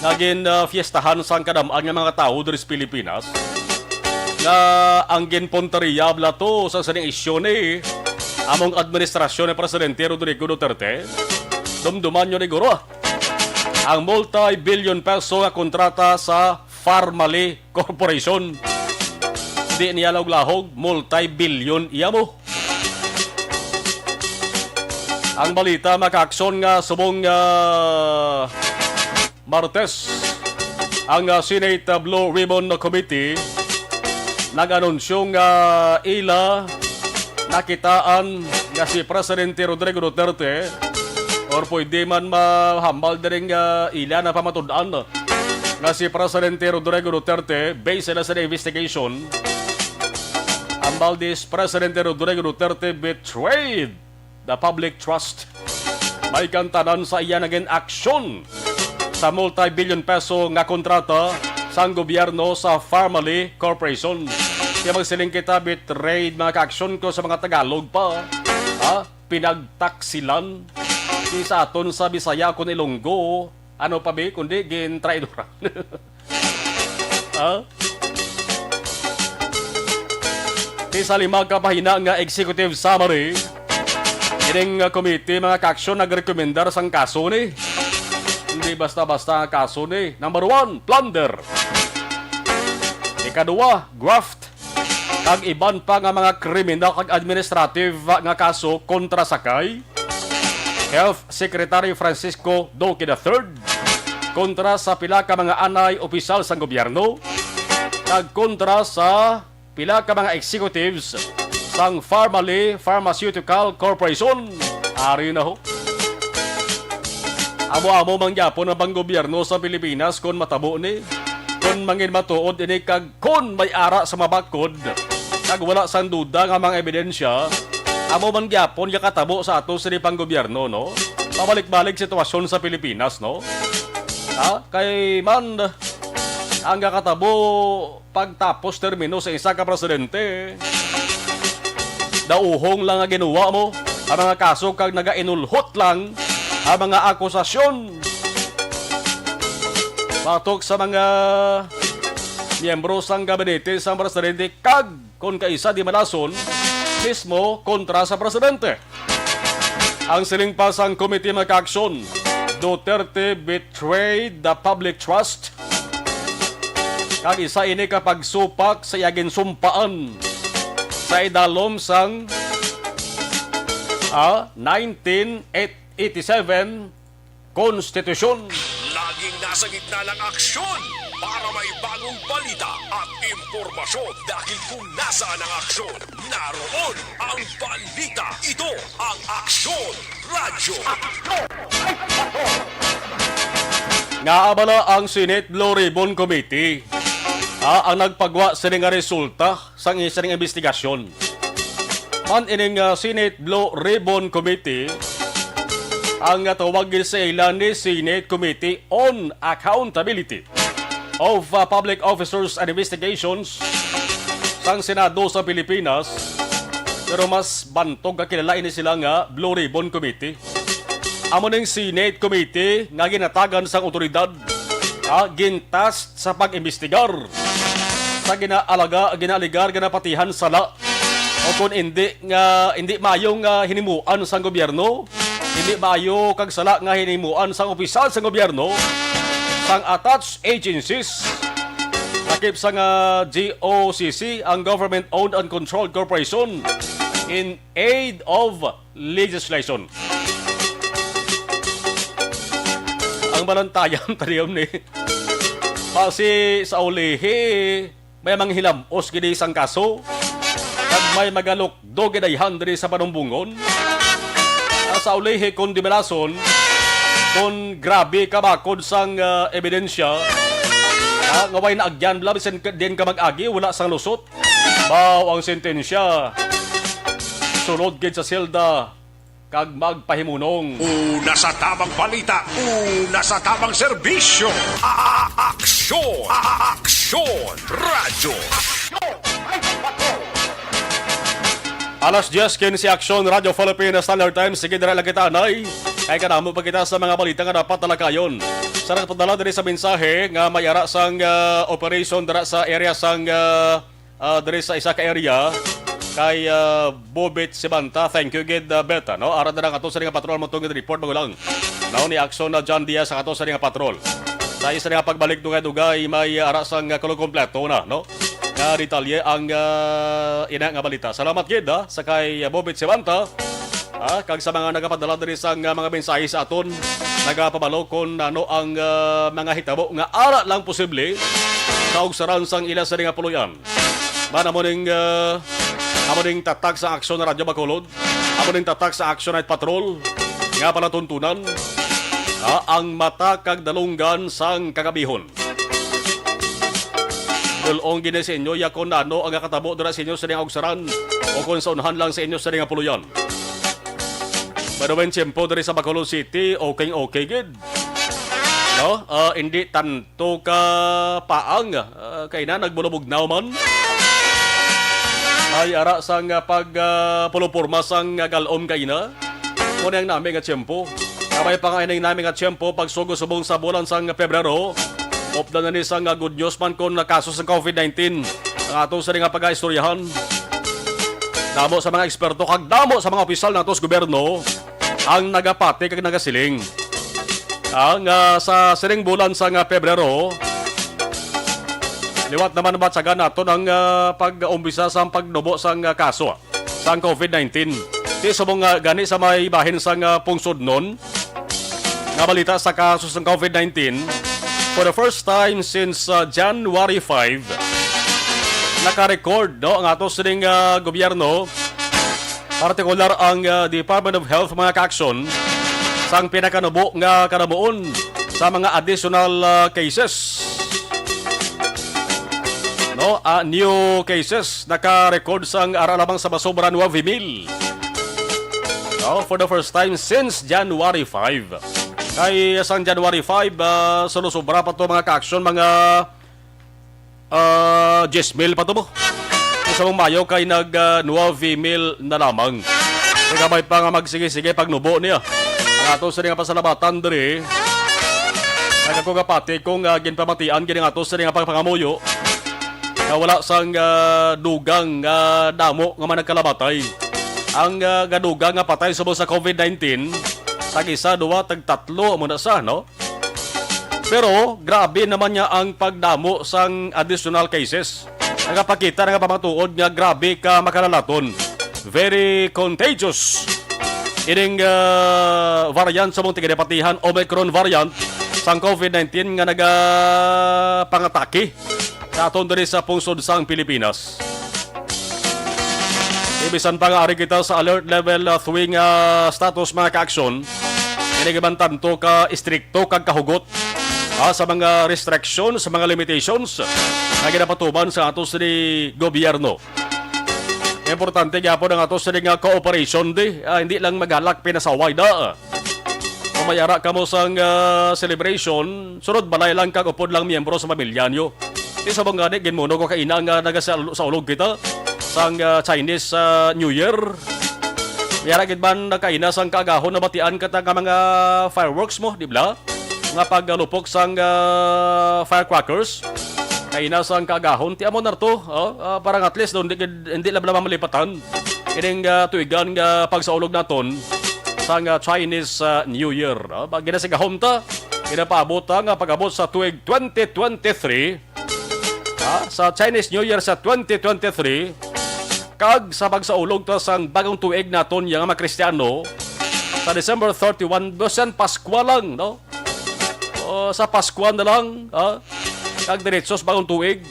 nga gin, ah, fiestahan sang kadam-an nga mga tawo diri sa Pilipinas, nga ang ginpunteriya bala to sa sining isyu ni among administrasyon ni Presidente Rodrigo Duterte. Dumduman nyo ni guro, ah, ang multi-billion peso nga kontrata sa Farmally Corporation. Di niya lahog-lahog, multi-billion iya mo. Ang balita, mga kaaksyon, nga subong, ah, Martes, ang, ah, Senate, ah, Blue Ribbon Committee nag-anunsyo nga ila nakitaan nga si Presidente Rodrigo Duterte, or pwede man mahambal diri nga ila na pamatud-an nga si Presidente Rodrigo Duterte, based sila sa investigation, ang Valdez Presidente Rodrigo Duterte betrayed the public trust. May kantanan sa iya naging aksyon sa multi-billion peso nga kontrata sang gobyerno sa Farmally Corporation. Kaya magsiling kita, betrayed, mga kaaksyon ko sa mga Tagalog pa. Ha? Pinagtaksilan. Di sa aton sa Bisaya, kung Ilonggo, ano pa, bi, kundi gintraidoran. Ha? Di sa lima ka pahina nga executive summary, ining, uh, komite, mga kaaksyon, nagrekomendar sang kaso ni. Hindi basta-basta nga kaso ni. Number one, plunder. Ikaduha, graft. Kag iban pa nga mga kriminal kag administrative nga kaso kontra sa kay Health Secretary Francisco Duque the third, kontra sa pila ka mga anay opisyal sang gobyerno, kag kontra sa pila ka mga executives sang Farmally Pharmaceutical Corporation. Ari na ho. Amo-amo man gyapon ang panggobyerno sa Pilipinas kon matabo ni, kon mangin matuod ini, kag kon may ara sa mabakod kag wala sang duda nga mga ebidensya, amo man gyapon nga katabo sa ato sini panggobyerno, no? Pabalik-balik sitwasyon sa Pilipinas, no? Ha? Kay man, ang nakatabo pagtapos termino sa isa ka presidente. Dauhong lang nga ginuwa mo ang mga kaso kag nagainulhot lang ang mga akusasyon batok sa mga miyembro sang gabinete sang presidente kag kon kaisa di malason, mismo kontra sa presidente. Ang siling pa sang Committee Magkaaksyon, Duterte betrayed the public trust. Kag isa ini ka pagsupak sa iya ginsumpaan sa idalom sang, ah, nineteen eighty-seven Konstitusyon. Laging nasa gitna ng aksyon para may bagong balita at impormasyon, dahil kung nasaan ang aksyon, naroon ang balita. Ito ang Aksyon Radyo. Nga abala ang Senate Blue Ribbon Committee, ah, ang nagpagwa sini nga resulta sang isa ning investigasyon. Man ining, ah, Senate Blue Ribbon Committee ang, ah, tawag gid sa ila ni Senate Committee on Accountability of, ah, Public Officers and Investigations sang Senado sa Pilipinas, pero mas bantog kakilala ini sila nga Blue Ribbon Committee. Amo ning Senate Committee nga ginatagan sang awtoridad, ah, gintask sa pag-imbestigar sa ginaalaga, ginaaligar nga napatihan sala o kon indi nga, indi maayo nga hinimuan sang gobyerno, indi maayo kag sala nga hinimuan sang opisyal sang gobyerno, sang attached agencies, lakip sang, ah, G O C C, ang Government Owned and Controlled Corporation, in aid of legislation. Ang balantayan, taliyom ni Pasi sa ulihi, may manghilam-os gid sang kaso, kag may magalukdo gid ayhan diri sa panumbongon. Ah, sa ulihi, kung dimalason, kung grabe ka bakod sang, ah, ebidensya, ah, nga way naagyan, bla, bisan ka, din ka mag-agi, wala sang lusot. Baw ang sentensya. Sulod gid sa selda kag magpahimunong. Una sa tamang balita, una sa tamang serbisyo. A-, a-, aksyon. A-, a-, aksyon. Radyo. Alas diyes quince, Aksyon Radyo Philippine Standard Time. Sige, dira lang kita, anay. Kay kadamo pa kita sa mga balita nga dapat talakayon. Sa nagpadala diri sa mensahe nga may ara sang, ah, operation dira sa area sang, ah, ah, diri sa isa ka area kay, ah, Bobit Sibanta. Thank you gid, ah, Bet, no? Ara na lang ato sa nga patrol mo tungod report magulang. Now ni Aksyon na John Diaz sa ato sa nga patrol. Sa isa nga pagbalik dugay-dugay may, ah, ara sang, ah, kulang kompleto na, no? Nga detalye ang, ah, ina nga balita. Salamat gid, ah, sa kay, ah, Bobit Sibanta. Ah, kag sa mga nagapadala diri sang, ah, mga mensahe sa aton, nagapabalo kon ano ang, ah, mga hitabo nga ara lang posible kaugsaran sang ila sa nga puloy-an. Man, amo ning, ah, amo ning tatak sa Aksyon na Radyo Bacolod, amo ning tatak sa Aksyon Night Patrol, nga palatuntunan, ah, ang mata kag dalunggan sang kagabihon. Dul-ong gid sa inyo, ya kon ano ang nakatabo dira sa inyo sa nga ugsaran, o kon sa unahan lang sa inyo sa nga puloy-an. Pero when tiyempo diri sa Bacolod City, okay, okay gid. No? Ah, hindi tanto ka paang, ah, kay na nagbulubugnaw man. Ay, ara sang, ah, pag, ah, puluporma sang, ah, galom kay na. Muna ang nami nga tiyempo. Kabay pa nga ining nami nga tiyempo, pagsugo subong sa bulan sang Pebrero. Updan na ni sang, ah, good news man kon nakaso sa covid nineteen. Ang ato sa nga pag-istoryahan. Damo sa mga eksperto kag damo sa mga opisyal nato sa gobyerno ang nagapati kag nagasiling. Ang, ah, sa sining bulan sang, ah, Pebrero, liwat naman matsagan naton ang, ah, pag-umpisa sang pagnubo sang, ah, kaso sang covid nineteen. Di subong nga gani sa may bahin sang, ah, pungsod non nga balita sa kaso sang covid nineteen, for the first time since, ah, January five, naka-record, no, ang ato sining, ah, gobyerno, partikular ang, ah, Department of Health, mga kaaksyon, sang pinakanubo nga kanamuon sa mga additional, ah, cases. No, ah, new cases naka-record sang ara lamang sa masobra nuwebe mil. No, for the first time since January five. Kay sang January five, ah, sulusubra pa to, mga kaaksyon, mga, ah, diyes mil pa to mo. Sa mong Mayo kay nag, ah, nuwebe mil na lamang. Kay gamay pa nga magsige-sige pagnubo niya. Ang ato sa nga pasalamatan diri. Nagako nga pati kung, ah, ginpamatian gini nga ato sa nga pagpangamuyo nga wala sang, ah, dugang nga damo nga man nagkalamatay. Ang, ah, gadugang nga patay subong sa COVID nineteen, tag isa, duwa, tag tatlo, amo na sa, no? Pero grabe naman niya ang pagdamo sang additional cases. Nagapakita na nga pamatuod nga grabe ka makalalaton. Very contagious. Ining, ah, variant sa mong tigapatihan, Omicron variant sang COVID nineteen nga nagapangatake sa aton diri sa pungsod sang Pilipinas. Bisan pa nga ari kita sa alert level, ah, three nga status, mga kaaksyon, ini man tanto ka istrikto kag kahugot, ah, sa mga restrictions, sa mga limitations nga ginapatuman sa ato sini gobyerno. Importante gyapon ang ato sini nga cooperation di, ah, hindi lang magalak pinasaway da. Kung may ara kamo sang, ah, celebration, sunod balay lang kag upod lang miyembro sa pamilya nyo. Di sa bang gani, ginmuno ko kaina nga naga sa, sa ulog kita sang, ah, Chinese, ah, New Year. May ara gid man nakaina sang kaagahon nabatian ka ta nga mga fireworks mo, di ba? Nga pagalupok sang, ah, firecrackers. Kaina sang kaagahon, ti amo na to, oh, ah, para nga at least, no, hindi, hindi lang bala mamalipatan. Ining, ah, tuigan nga pagsaulog naton sang, ah, Chinese, ah, New Year, no? Pag ginasigahom ta, ginapaabot ta nga pag-abot sa tuig twenty twenty-three, ah, sa Chinese New Year sa twenty twenty-three, kag sa pagsaulog ta sang bagong tuig naton nga mga Kristiyano sa December thirty-one, bisan Paskwa lang, no? O, sa Paskwa na lang, ha? Kag diretso sa bagong tuig,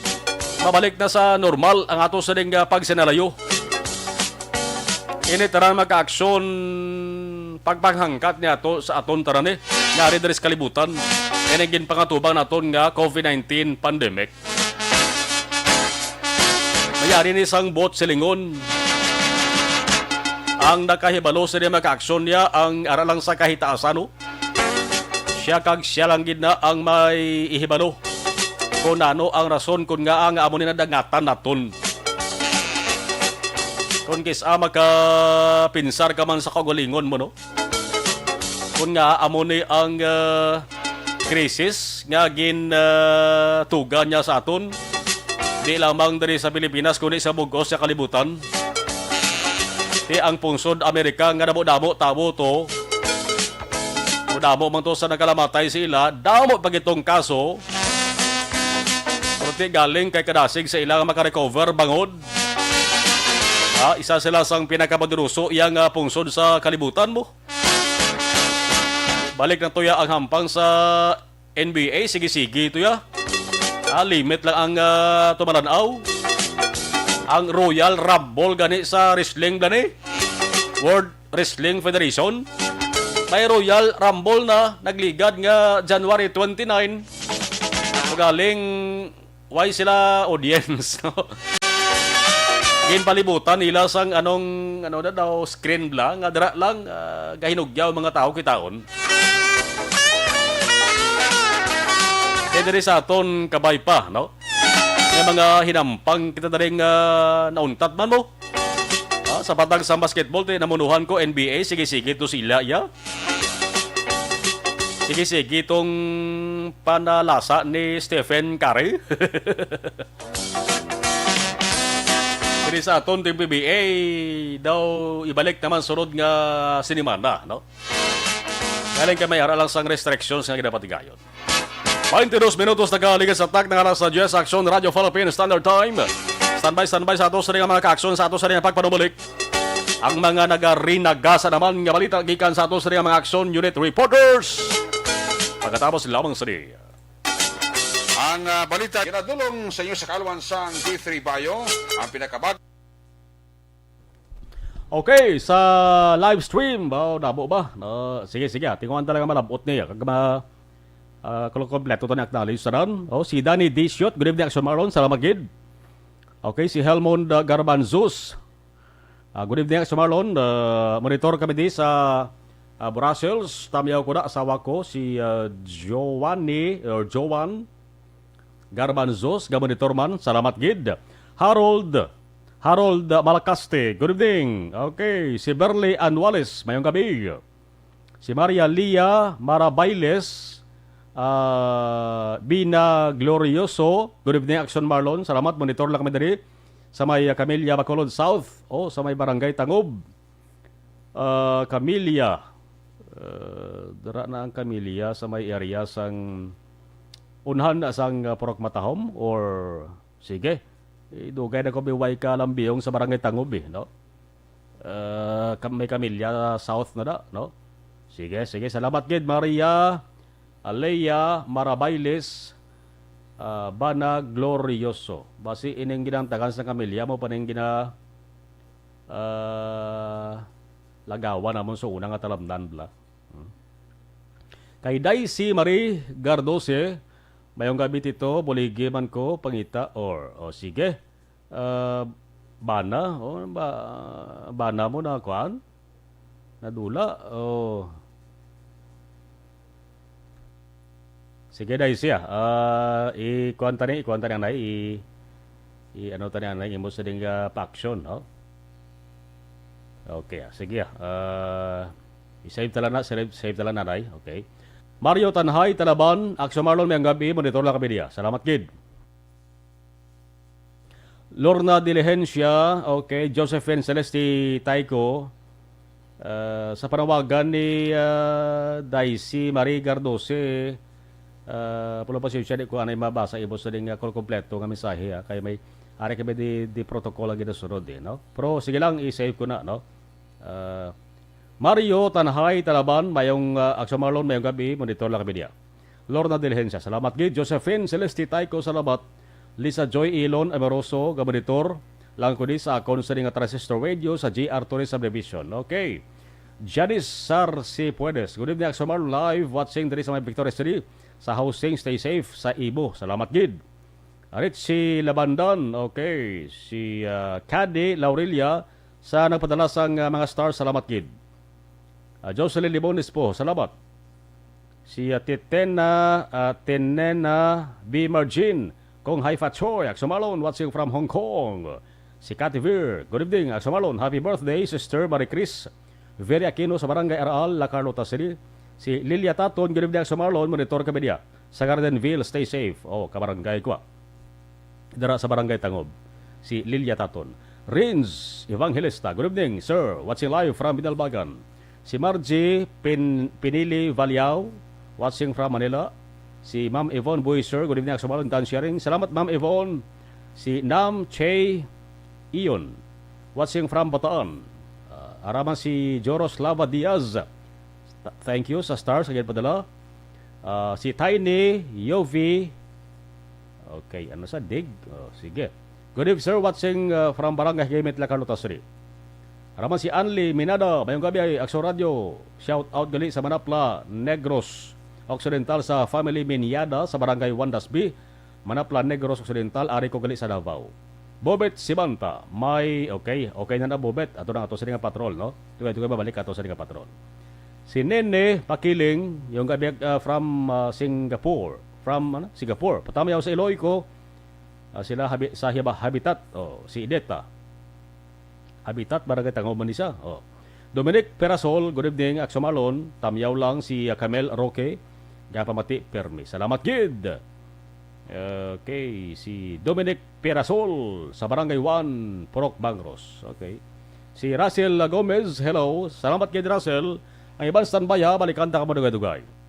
mabalik na sa normal ang ato sining, ah, pagsinalayo. Ini tanan magkaaksyon, pagpanghangkat niya to sa aton tanan, eh, nga ari diri sa kalibutan. Ini ginpangatubang naton nga COVID nineteen pandemic. Mayari ni sang buot silingon. Ang nakahibalo sini magkaaksyon niya ang ara lang sa kahitaasan, no? Siya kag siya lang gid na ang may ihibalo kung ano ang rason kung ngaa nga amo ni nadangatan naton. Kung kis-a makapinsar ka man sa kaugalingon mo, no? Kung nga amo ni ang, ah, krisis nga gin, ah, tuga niya sa aton, di lamang diri sa Pilipinas, kundi sa bug-os nga kalibutan. Ti ang pungsod Amerika nga damo-damo tawo to, damo man to sa nagkalamatay sa ila, damo pa gid tong kaso. Pero ti galing kay kadasig sa ila nga makarecover bangod. Ah, isa sila sang pinakapoderoso iya nga pungsod sa kalibutan mo. Balik na to ya ang hampang sa N B A, sige-sige to ya. Ah, limit lang ang, ah, tumalan-aw. Ang Royal Rumble gani sa wrestling gani. World Wrestling Federation. May Royal Rumble na nagligad nga January twenty-nine. Ugaling, why sila audience, no? Ginpalibutan nila sang anong, ano na daw, screen bla, nga dira lang, ah, gahinugyaw mga tao kitaon. Kaya diri sa aton kabay pa, no? May mga hinampang kita daring, ah, nauntat man mo. Ah, sa patag sa basketball, ti namunuhan ko, N B A, sige-sige to sila, ya. Sige-sige tong panalasa ni Stephen Curry. Diri sa aton ting P B A, daw ibalik naman sunod nga sinimana, no? Galing kay may ara lang sang restrictions nga ginapatigayon. Twenty-dos minutos na kaligas sa tak na alas sa diyes, Aksyon Radio Philippines Standard Time. Standby, standby sa ato sa mga kaaksyon, sa ato sa mga pagpanumalik. Ang mga nagarinagasa naman nga balita gikan sa ato sa mga aksyon unit reporters. Pagkatapos lamang sa di. Ang, ah, balita ginadulong sa inyo sa kalwan sang D three Bayo, ang pinakabag- Okay, sa live stream, oh, damo ba? No, sige, sige, ah, tinguhan talaga malabot niya. Kag ma, ah, kung kompleto to ni acknowledge sa ran. Oh, si Danny Disiot, good evening, Action Maron, salamat gid. Okay, si Helmond, ah, Garbanzos. Ah, good evening, Action Marlon. Ah, monitor kami di sa, ah, Brussels. Tamiyaw ko na asawa ko, si, ah, Giovanni, or Joan. Garbanzos, gamonitor man. Salamat gid. Harold, Harold Malacaste, good evening. Okay, si Berly Anuales, mayong gabi. Si Maria Lia Marabailes, ah, Bina Glorioso, good evening, Action Marlon. Salamat, monitor lang kami diri sa may, ah, Camilla, Bacolod South, o sa may Barangay Tangob. Ah, Camilla. Ah, dira na ang Camilla sa may area sang unhan na sang, ah, Purok Matahom, or sige, idugay na ko biway ka Lambiyong sa Barangay Tangob, eh, no? Ah, kam-, may Camilla South na da, no? Sige, sige. Salamat gid, Maria Alea Marabailes, ah, Bana Glorioso. Basi ining ginantagan sa Camilla mo pa ning gina-, ah, lagawan namon sa una nga talamnan, bla. Hmm. Kay Daisy Marie Gardose, mayong gabi, Tito, buligi man ko, pangita, or, o, sige. Ah, bana, o, ba, bana mo na, kuan? Nadula, o. Sige, Daisy, ah. Ah, i-kuan ta ni, i-kuan ta ni, anay, i-, i-, ano ta ni, anay, imo sa ding, ah, pa-action, no? Okay, ah, sige, ah. Ah, i-save ta lang na, save, save ta lang na, anay. Okay. Mario Tanhay, Talaban, Action Marlon, mayong gabi, monitor lang kami diya. Salamat gid. Lorna Diligencia, okay, Josephine Celeste Taico, ah, sa panawagan ni, ah, Daisy Marie Gardose, ah, pulo pasensya, di ko anay mabasa imo sa ding, ah, kol-, kompleto nga mensahe, ah, kay may ari kami di, di protocol ang ginasunod, eh, no? Pero sige lang, i-save ko na, no? Ah, Mario Tanhay Talaban, mayong, ah, Action Marlon, mayong gabi, monitor lang kami diya. Lorna Diligencia, salamat gid. Josephine Celeste Taico, salamat. Lisa Joy Ilon Amoroso, gamonitor lang ko ni sa akon sa nga transistor radio sa G R Torres Subdivision. Okay. Janice Sarce Puedes, good evening, Action Marlon, live watching diri sa may Victoria City. Sa housing, stay safe sa imo. Salamat gid. Richie Labandan, okay. Si, ah, Cady Laurelia sa nagpadala sang, ah, mga stars, salamat gid. Ah, Jocelyn Limones po, salamat. Si, ah, Titena, ah, Tinena B. Margin, Kong Hai Fat Choy, Action Marlon, watching from Hong Kong. Si Cathy Veer, good evening, Action Marlon. Happy birthday, Sister Marie Chris Veri Aquino sa Barangay Araal, La Carlota City. Si Lilia Taton, good evening, Action Marlon, monitor kami diya sa Gardenville, stay safe. Oh, kabarangay ko, ah. Dira sa Barangay Tangob, si Lilia Taton. Rins Evangelista, good evening, sir. Watching live from Binalbagan. Si Margie Pin-, Pinili Valiao, watching from Manila. Si Ma'am Yvonne Buiser, good evening, Action Marlon, done sharing. Salamat, Ma'am Yvonne. Si Nam Che Ion, watching from Bataan. Ah, araman si Joroslava Diaz. Th-, thank you sa stars nga ginpadala. Ah, si Tiny Yovi. Okay, ano sa dig? Oh, sige. Good evening, sir. Watching, uh, from Barangay Higimit, La Carlota City. Araman si Anli Minada, mayong gabi, Action Radio. Shout out gali sa Manapla, Negros Occidental, sa family Minyada sa Barangay Juan Dasbi, Manapla, Negros Occidental, ari ko gali sa Davao. Bobet Sibanta, may, okay, okay na na, Bobet. Ato na ato sa nga patrol, no? Tugay-tugay babalik ato sa nga patrol. Si Nene Pakiling, yung gabi, uh, from, uh, Singapore. From, ano? Singapore. Patamyaw sa Iloy ko, ah, sila habi-, sa hiba-, Habitat, oh, si Ideta. Habitat, Barangay Tangaw, Manisa. Oh. Dominic Perasol, good evening, Action Marlon. Tamyaw lang si, ah, Camel Roque. Gapamati, permi. Salamat gid. Okay, si Dominic Perasol sa Barangay One, Purok Bangros. Okay. Si Russell Gomez, hello. Salamat gid, Russell. Ang iban standby, ha, balikan ta ka madugay-dugay.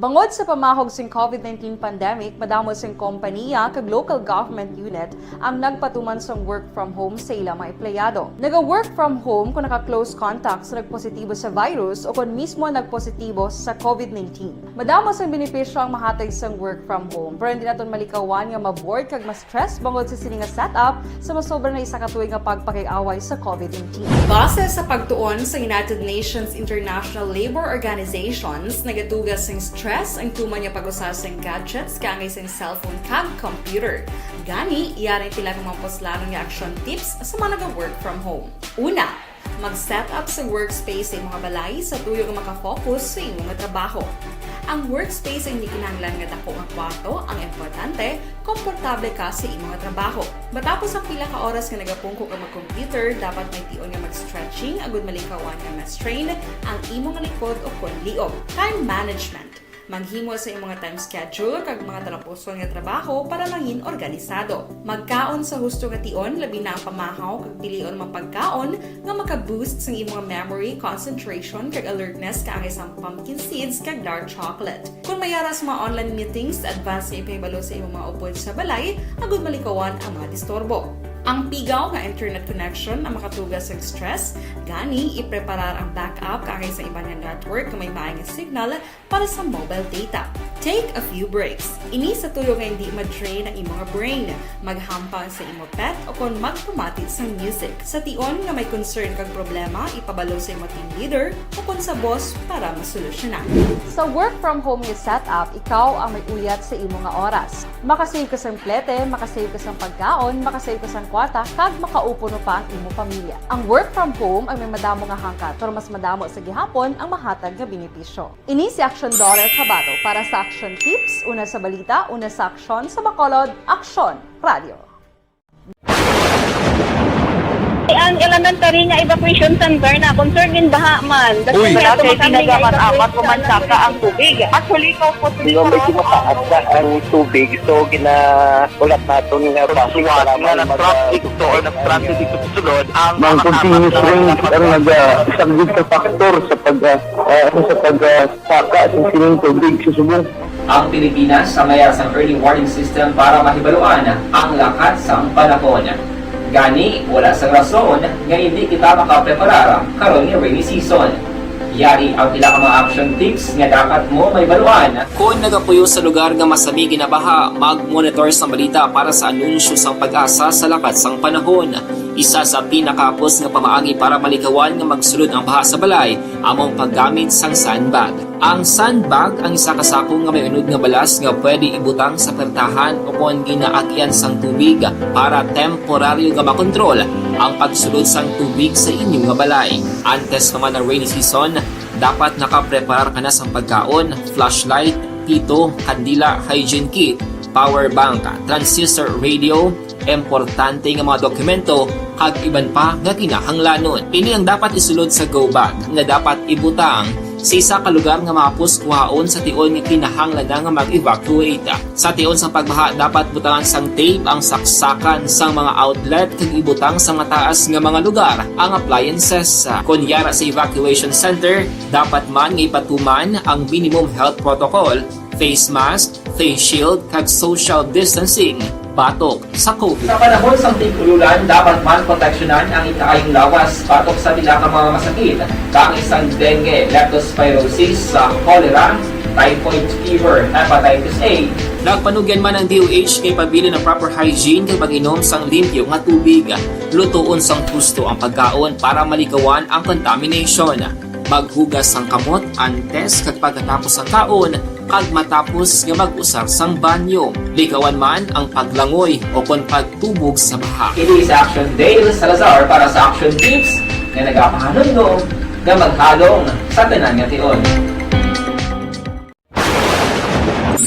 Bangod sa pamahog sing COVID nineteen pandemic, madamo sing kompaniya kag local government unit ang nagpatuman sang work from home sa ila mga empleyado. Naga-work from home kung naka-close contact sa nagpositibo sa virus o kon mismo nagpositibo sa COVID nineteen. Madamo sang benepisyo ang mahatag sang work from home, pero hindi naton malikawan nga ma-bored kag ma-stress bangod sa sini nga setup sa masobra na isa ka tuig nga pagpakig-away sa COVID nineteen. Base sa pagtuon sa United Nations International Labour Organizations, nagatuga sing stress ang tuman nga pag-usa sing gadgets kaangay sing cellphone kag computer. Gani, yari ang pila ka mga puslanon nga action tips sa mga naga-work from home. Una, mag-set up sa workspace sa imong balay sa tuyo nga makafocus sa imo nga trabaho. Ang workspace ay hindi kinahanglan nga dako nga kwarto ang importante, komportable ka sa imo nga trabaho. Matapos ang pila ka oras nga nagapungko ka mag-computer, dapat may tion nga mag-stretching agud malikawan nga ma-strain ang imo nga likod o kon liog. Time management. Maghimo sa imo nga time schedule kag mga talapuson nga trabaho para mangin organisado. Magkaon sa husto nga tion, labi na ang pamahaw kag pilion mga pagkaon nga maka-boost sang imo nga memory, concentration, kag alertness kaangay sang pumpkin seeds kag dark chocolate. Kon may ara sa mga online meetings, advance nga ipahibalo sa imo mga upod sa balay agud malikawan ang mga disturbo. Ang pigaw nga internet connection ang makatuga sa stress, gani ipreparar ang backup kaangay sa iban nga network nga may maay nga signal para sa mobile data. Take a few breaks. Ini sa tuyo nga hindi ma-drain ang imo nga brain. Maghampang sa imo pet o kon magpamati sang music. Sa tion nga may concern kag problema, ipabalo sa imo team leader o kon sa boss para masolusyonan. Sa work from home nga setup, ikaw ang may uyat sa imo nga oras. Makasave ka sang plete, makasave ka sang pagkaon, makasave ka sang kwarta, kag makaupuno pa ang imo pamilya. Ang work from home ay may madamo nga hangkat, pero mas madamo sa gihapon ang mahatag nga benepisyo. Ini si Action Daughter Kabato para sa Action Tips, una sa balita, una sa aksyon, sa Bacolod, Aksyon Radio. Ang elementary nga evacuation center na concern in baha man. Uy. Wala kay pinagaman amat ko man saka ang tubig. Actually, ikaw po, Di ba, medyo mataas na ang tubig, so gina-, ulat naton nga traffic, salamat nga nag-traffic to or nag-traffic dito sa sulod, ang mga continuous rain ang nag-, ah, isang big factor sa pag, ah, ah, ano, sa pag, ah, saka sa sining tubig sa subong. Ang Pilipinas ang mayara sang early warning system para mahibaluan ang lakat sang panahon. Gani, wala sang rason nga hindi kita makapreparar karon nga rainy season. Yari ang pila ka mga action tips nga dapat mo mahibaluan. Kon nagapuyo sa lugar nga masami ginabaha, mag-monitor sang balita para sa anunsyo sang PAGASA sa lakat sang panahon. Isa sa pinakahapos nga pamaagi para malikawan nga magsulod ang baha sa balay amo ang paggamit sang sandbag. Ang sandbag ang isa ka sako nga may unod nga balas nga pwede ibutang sa pertahan o kon ginaagyan sang tubig para temporaryo nga makontrol ang pagsulod sang tubig sa inyo nga balay. Antes pa man ang rainy season, dapat nakapreparar ka na sang pagkaon, flashlight, pito, kandila, hygiene kit, power bank, transistor radio, importante nga mga dokumento, kag iban pa nga kinahanglanon. Ini ang dapat isulod sa go bag nga dapat ibutang sa isa ka lugar nga mahapos kuhaon sa tion nga kinahanglan na nga mag-evacuate. Sa tion sang pagbaha, dapat butangan sang tape ang saksakan sang mga outlet kag ibutang sa mataas nga mga lugar ang appliances. Kon yara sa evacuation center, dapat man nga ipatuman ang minimum health protocol, face mask, face shield, kag social distancing batok sa COVID. Sa panahon sang tig-ululan, dapat man proteksyonan ang ikaayong lawas batok sa pila ka mga masakit, kaangay sang dengue, leptospirosis, sa cholera, typhoid fever, hepatitis A. Nagpanugyan man ang D O H nga ipabilin ang proper hygiene kag pag-inom sang limpyo nga tubig. Lutoon sang husto ang pagkaon para malikawan ang contamination. Maghugas sang kamot antes kag pagkatapos sang kaon, kag matapos nga mag-usar sang banyo. Likawan man ang paglangoy o kon pagtubog sa baha. Ini si Action Dale Salazar para sa Action Tips nga nagapahanumdom nga maghalong sa tanan nga tion.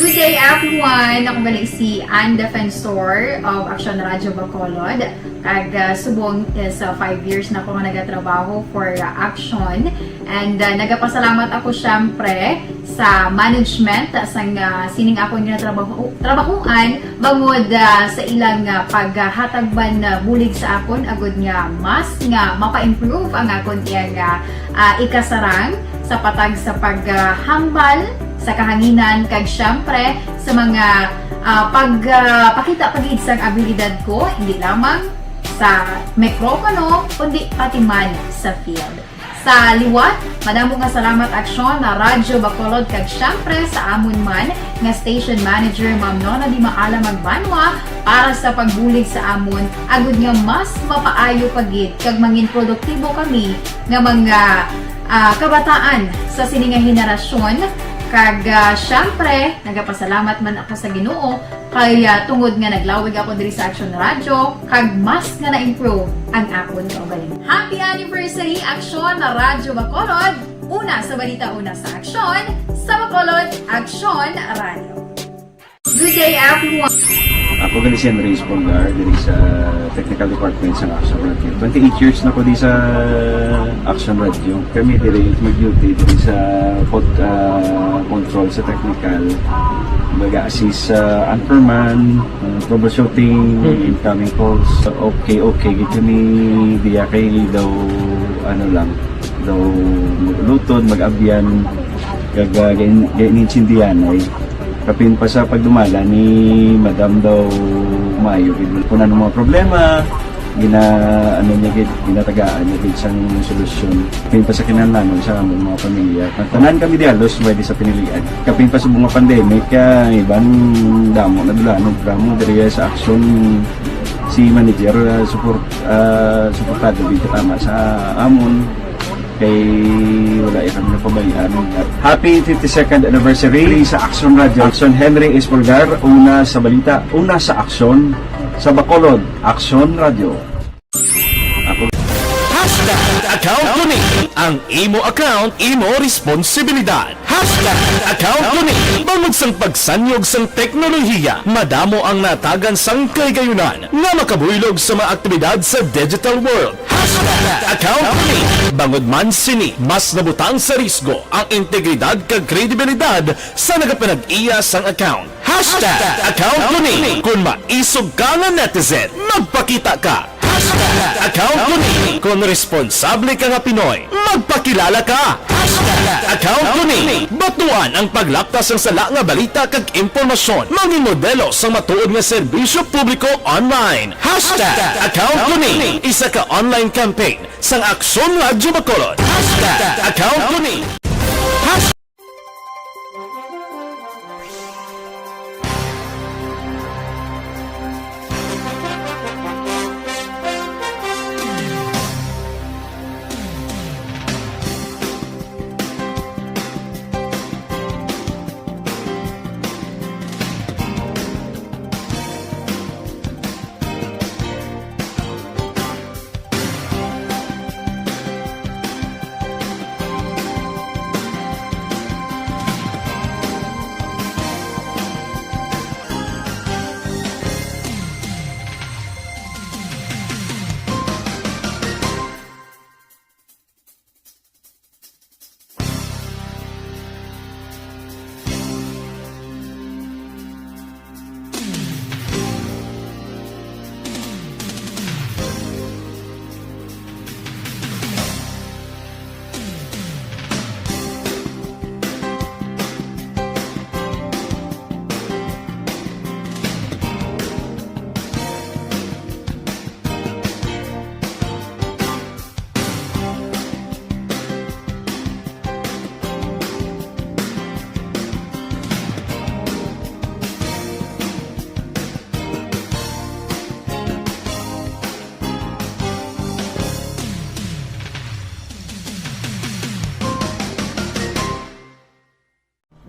Good day, everyone! Ako gali si Ann Defensor of Action Radio Bacolod. Kag, ah, subong is, ah, five years na ako nga nagatrabaho for, ah, Action. And, ah, nagapasalamat ako, syempre, sa management, ah, sang, ah, sining akon nga trabaho, trabahoan, bangod, ah, sa ilang, ah, paghatag man, ah, bulig sa akon, agud nga mas nga mapa-improve ang akon iyang, ah, ah, ikasarang sa patag sa paghambal sa kahanginan, kag siyempre sa mga, ah, pag, ah, pakita pa gid sang abilidad ko, hindi lamang sa mikropono, kundi pati man sa field. Sa liwat, madamo nga salamat, Aksyon na Radyo Bacolod, kag siyempre sa amon man nga station manager, Ma'am Nona Di Maala Magbanwa, para sa pagbulig sa amon, agud nga mas mapaayo pa gid kag mangin produktibo kami nga mga, ah, kabataan sa sini nga henerasyon. Kag, ah, siyempre, nagapasalamat man ako sa Ginoo kay, ah, tungod nga naglawig ako diri sa Aksyon Radyo, kag mas nga na-improve ang akon kaugalingon. Happy anniversary, Aksyon na Radyo Bacolod! Una sa balita, una sa aksyon, sa Bacolod, Aksyon Radyo. Good day, everyone! Ako gali si Andres Polgar, diri sa technical department sa Aksyon Radyo. Twenty-eight years na ko di sa Aksyon Radyo. Kami diri mag-duty diri sa pod-, ah, control sa technical. Baga assist sa anchorman, ah, troubleshooting, incoming calls. Okay, okay, gid kami diya kay daw, ano lang, daw mag-ulutod, mag-abyan, kag, ah, gain-, gain-, intindihan ay. Kapin pa sa pagdumala ni Madam daw maayo gid. Kung ano mga problema, gina-, ano niya gid, ginatagaan niya gid sang solusyon. Kapin pa sa kinahanglanon sa among mga pamilya. Tanan kami di halos pwede sa pinilian. Kapin pa sa mga pandemic, ah, iban damo na dulanon, damo diri sa aksyon si manager, ah, support, ah, suportado gid tama sa amon. Kay wala ya kami napabayaan. Happy fifty-second anniversary sa Aksyon Radyo. Aksyon, Henry Espolgar, una sa balita, una sa aksyon, sa Bacolod, Aksyon Radyo. Ako. Hashtag account ko ni. Ang imo account, imo responsibilidad. Hashtag account ko ni. Bangod sang pagsanyog sang teknolohiya, madamo ang natagan sang kahigayunan nga makabuylog sa mga aktibidad sa digital world. Hashtag account ko ni. Bangod man sini, mas nabutang sa risgo ang integridad kag kredibilidad sa nagapanag-iya sang account. Hashtag account ko ni. Kon maisog ka nga netizen, magpakita ka. Hashtag account ko ni. Kon responsable ka nga Pinoy, magpakilala ka. Hashtag account ko ni. Batuan ang paglapta sang sala nga balita kag impormasyon. Mangin modelo sang matuod nga serbisyo publiko online. Hashtag account ko ni. Isa ka online campaign sang Aksyon Radyo Bacolod. Hashtag account ko ni. Hashtag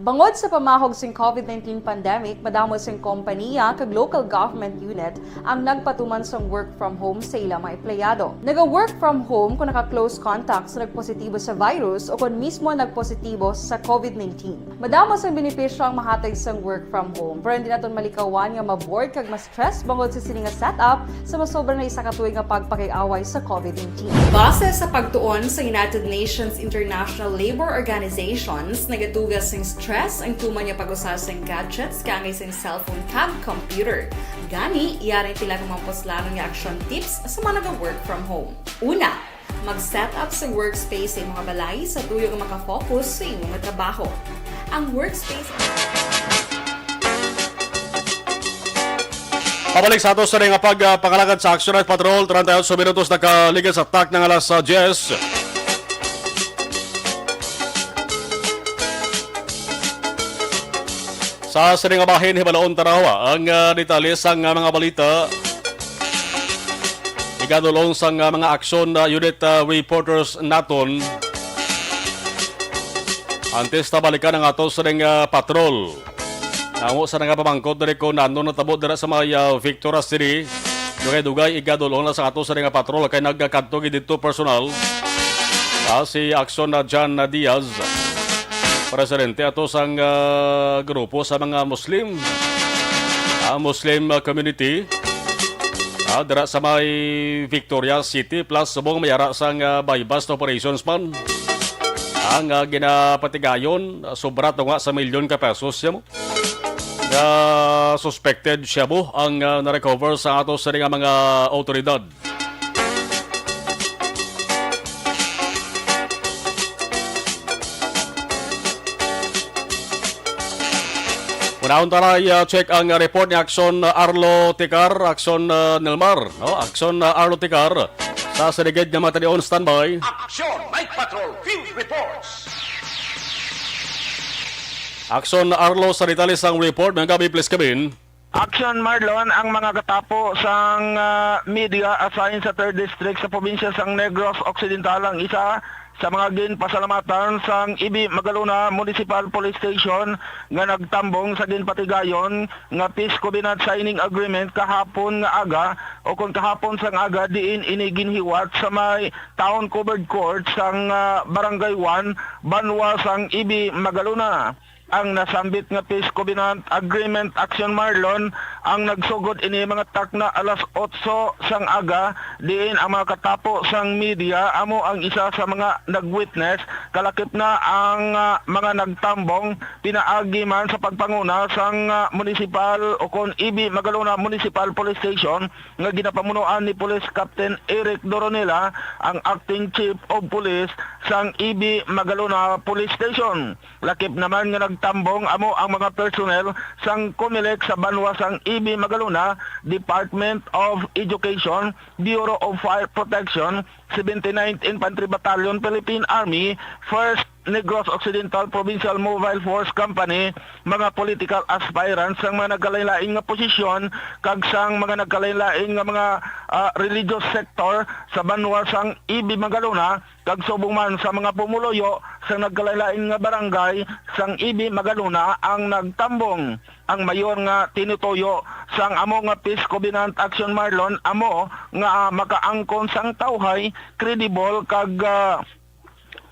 Bangod sa pamahog sing COVID nineteen pandemic, madamo sing kompaniya kag local government unit ang nagpatuman sang work from home sa ila mga empleyado. Naga-work from home kon naka-close contact sa nagpositibo sa virus o kon mismo nagpositibo sa COVID nineteen. Madamo sang benepisyo ang mahatag sang work from home, pero hindi naton malikawan nga ma-bored kag ma-stress bangod sa sini nga setup sa masobra na isa ka tuig nga pagpakig-away sa COVID nineteen. Base sa pagtuon sa United Nations International Labor Organizations, nagatuga sing stress ang tuman nga pag-usa sing gadgets kaangay sing cellphone kag computer. Gani, yari ang pila ka mga puslanon nga action tips sa mga naga-work from home. Una, mag-set up sa workspace sa imong balay sa tuyo nga maka-focus sa imong trabaho. Ang workspace. Pabalik sa ato sa nga pag, ah, pangalagad sa Action Night Patrol, treinta y ocho minutos nakaligid sa tak ng alas, ah, diyes. Sa sini nga bahin, hibaloon tanawa ang, ah, detalye sang, ah, mga balita. Igadulong sang, ah, mga aksyon, ah, unit, ah, reporters naton. Antes ta balikan ang ato sa ning, ah, patrol. Namo sa nga pamangkot diri ko nano natabo dira sa may, ah, Victoria City. Dugay-dugay igadulong na sa ato sa ning, ah, patrol kay nagkadto gid dito personal. Ah, si Action na John Diaz, presidente ato sang, ah, grupo sa mga Muslim, ah, Muslim, ah, community, ah, dira sa may Victoria City, plus subong may ara sang, ah, buy-bust operations man. Ang, ah, ginapatigayon, ah, sobra to nga sa milyon ka pesos siya mo. Nga suspected shabu ang, ah, na-recover sa ato sa nga mga awtoridad. Unahon ta na, ah, check ang report ni Action Arlo Ticar, Action, ah, Nelmar, no? Action, ah, Arlo Ticar. Sa siligid nga mga talion, standby. Action Night Patrol Field Reports. Action Arlo sa detalye sang report. Mayong gabi, please come in. Action Marlon, ang mga katapo sang, ah, media assigned sa Third District sa probinsya sang Negros Occidental ang isa sa mga ginpasalamatan sang Ibi Magalona Municipal Police Station nga nagtambong sa ginpatigayon nga peace covenant signing agreement kahapon nga aga o kon kahapon sang aga diin ini ginhiwat sa may town covered court sang, ah, Barangay one, banwa sang Ibi Magalona. Ang nasambit nga peace covenant agreement Action Marlon ang nagsugod ini mga takna alas otso sang aga, diin ang mga katapo sang media amo ang isa sa mga nag-witness, kalakip na ang, ah, mga nagtambong pinaagi man sa pagpanguna sang, ah, munisipal o kon Ibi Magalona Municipal Police Station nga ginapamunuan ni Police Captain Eric Doronela, ang acting chief of police sang Ibi Magalona Police Station. Lakip naman nga nagtambong amo ang mga personnel sang Comelec sa banwa sang Ibi Magalona, Department of Education, Bureau of Fire Protection, seventy-ninth Infantry Battalion, Philippine Army, First Negros Occidental Provincial Mobile Force Company, mga political aspirants sang mga nagkalain-lain nga posisyon, kag sang mga nagkalain-lain nga mga, ah, religious sector sa banwa sang Ibi Magalona, kag subong man sa mga pumuluyo sa nagkalain-lain nga barangay sang Ibi Magalona ang nagtambong. Ang mayor nga tinutuyo sang amo nga peace covenant Action Marlon amo nga makaangkon sang tawhay, credible kag, ah,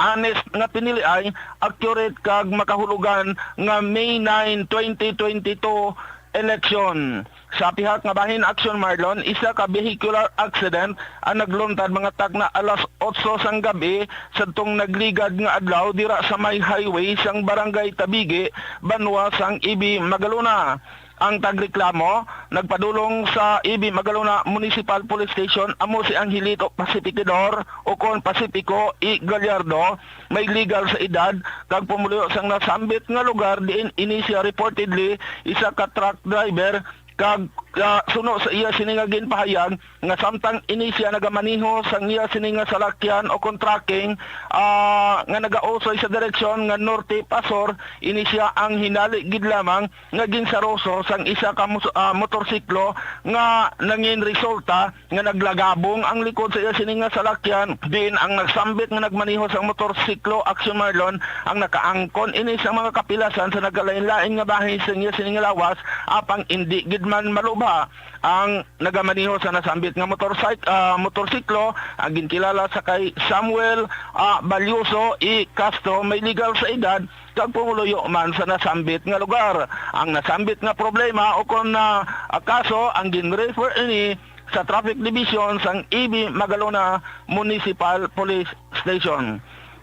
honest nga piniliay, accurate kag makahulugan nga May nine, twenty twenty-two election. Sa pihak nga bahin Action Marlon, isa ka vehicular accident ang nagluntad mga takna alas otso sang gab-i sadtong nagligad nga adlaw dira sa may highway sang Barangay Tabigi, banwa sang Ibi Magalona. Ang tagreklamo nagpadulong sa Ibi Magalona Municipal Police Station amo si Angelito Pacificador o kon Pacifico E. Gallardo, may legal sa edad, kag pumuluyo sang nasambit nga lugar diin ini siya reportedly isa ka truck driver, kag, ah, suno sa iya sini nga ginpahayag nga samtang ini siya nagamaneho sang iya sini nga salakyan o kon trucking, ah, nga nagausoy sa direksyon nga norte pa sur, ini siya ang hinali gid lamang nga ginsaroso sang isa ka mus-, ah, motorsiklo nga nangin resulta nga naglagabong ang likod sa iya sini nga salakyan, diin ang nagsambit nga nagmaneho sang motorsiklo, Action Marlon, ang nakaangkon ini sa mga kapilasan sa nagkalain-lain nga bahin sa iya sini nga lawas, apang indi gid man malubha ang nagamaneho sa nasambit nga motorcyc-, ah, motorsiklo, ang ginkilala sa kay Samuel, ah, Balyoso E. Castro, may legal sa edad, kag pumuluyo man sa nasambit nga lugar. Ang nasambit nga problema o kon, ah, kaso ang ginrefer ini sa Traffic Division sang Ibi Magalona Municipal Police Station.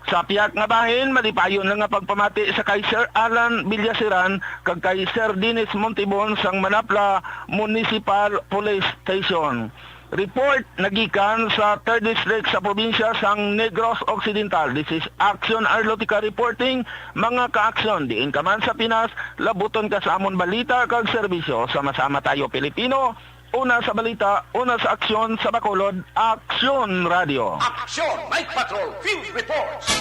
Sa pihak nga bahin, malipayon lang nga pagpamati sa kay Sir Alan Villaseran kag kay Sir Dennis Montibon sang Manapla Municipal Police Station. Report nagikan sa Third District sa probinsya sang Negros Occidental. This is Action Arlotica reporting. Mga ka-aksyon, diin ka man sa Pinas, labuton ka sa amon balita kag serbisyo. Sama-sama tayo, Pilipino. Una sa balita, una sa aksyon, sa Bacolod, Aksyon Radio. Action Night Patrol Field Reports.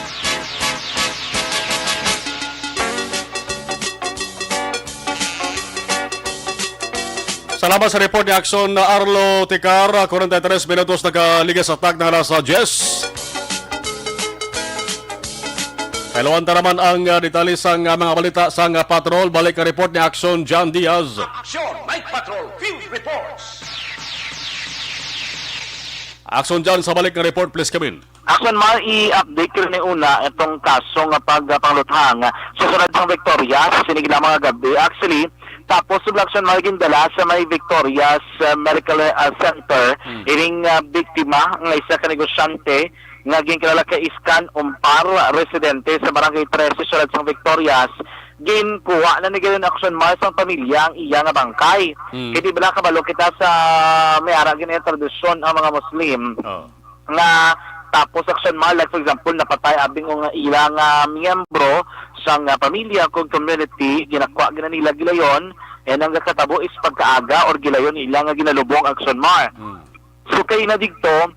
Salamat sa report ni Action Arlo Ticar. Kwarenta y tres minutos nakaligas sa tak na alas diyes. Kailawan ta naman ang, ah, detalye sang, ah, mga balita sang, ah, patrol. Balik ang report ni Action John Diaz. Action Night Patrol Field Reports. Action John, sa balik nga report, please come in. Action Mar, i-update ko ni una itong kaso nga pagpangluthang sa syudad sang Victorias, sining mga gabi. Actually, tapos subla, Action Mar, gindala sa may Victorias, uh, Medical, uh, Center, Hmm. ining, uh, biktima nga isa ka negosyante nga ginkilala kay Iskan Umpar, residente sa Barangay Trese, syudad sang Victorias. Ginkuha na ni gayon, Action Mar, sang pamilya ang iya nga bangkay. Hmm. Kay di bala kabalo kita sa may ara gani nga tradisyon ang mga Muslim. Oh. Nga tapos, Action Mar, like for example, napatay abi nga ila nga miyembro sang, ah, pamilya kag community, ginakwa gina nila gilayon, and ang nakatabo is pagkaaga or gilayon nila nga ginalubong, Action Mar. Mm. So, kay na digto,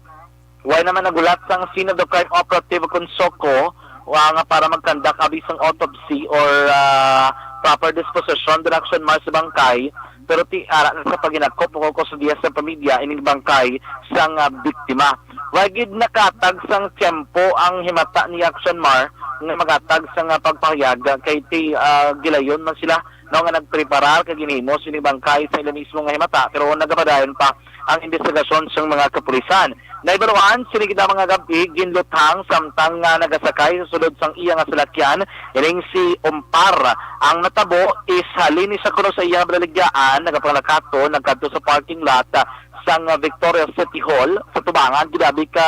wala naman naghulat sang scene of the crime operative kon SOCO, wa nga para mag-conduct abi sang autopsy or, ah, proper disposition, Action Mar, sa bangkay, pero ti ara na sa paghinakop o kustodiya sa pamilya ining bangkay sang, ah, biktima. Wa gid nakatag sang tiyempo ang himata ni Action Mar nga magatag sang, ah, pagpahayag kay ti, ah, gilayon man sila, no, nga nagpreparar kag ginhimo sini bangkay sa ila mismo nga himata, pero nagapadayon pa ang imbestigasyon sang mga kapulisan. Naibaluan, sini gid nga mga gab-i ginluthang samtang nga nagasakay sa sulod sang iya nga salakyan ining si Umpar. Ang natabo is halin ni sa kuno sa iya nga balaligya, nagapanglakaton, nagkadto sa parking lot, ah, sang Victoria City Hall, sa tubangan gid abi ka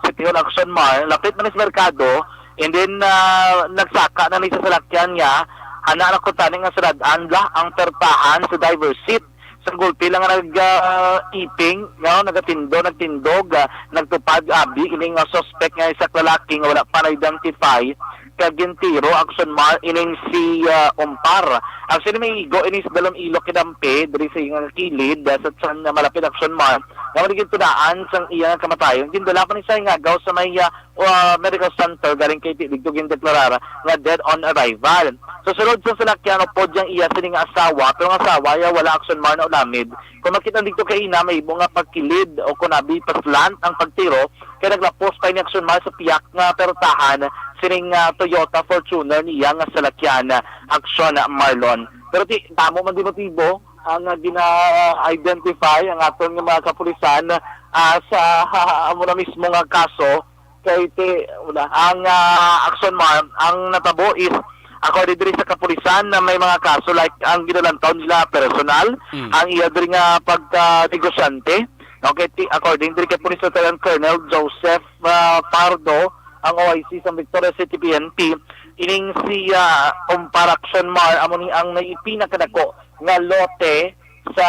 City Hall, Action Mar, lapit man sa merkado, and then, ah, nagsaka na ni sa salakyan niya, ana na ko tani nga sarad-an la ang pertahan sa driver's seat. Sa gulpi lang nga nag, ah, iping, no, nagatindo, nagtindog, ah, nagtupad abi ining, ah, suspect nga isa ka lalaki nga wala pa na-identify, kag gintiro, Action Mar, ining si, ah, Umpar. Actually, may igo ini sa dalom ilok kinampi diri sa iyang kilid, ah, sa tiyan nga malapit, Action Mar, nga wala gintudaan sang iya nga kamatayon. Gindala pa ni sa ingagaw sa may, ah, uh, medical center, galing kay ti-, dito gindeklarar nga dead on arrival. So, sulod sa salakyan, upod yang iya sini nga asawa, pero nga asawa ya wala, Action Mar, na ulamid. Kung makita dito kay ina, may ibo nga pagkilid o kunabi paslant ang pagtiro, kay naglapos pa ini, Action Mar, sa piyak nga pertahan sining, ah, Toyota Fortuner niya nga salakyan, Action Marlon. Pero ti, damo man di motibo ang, ah, gina-identify ang aton nga mga kapulisan, ah, sa amo na mismo nga kaso. Kay ti, wala. Ang, ah, Action Mar, ang natabo is, according diri sa kapulisan, na may mga kaso like ang ginalantaw nila personal, Mm. ang iya diri nga pagka-negosyante, no? Kay ti, according diri kay Police Lieutenant Colonel Joseph, ah, Pardo, ang O I C sa Victoria City P N P, ining si, ah, Umpar, Action Mar, amo ni ang nai-, pinakadako nga lote sa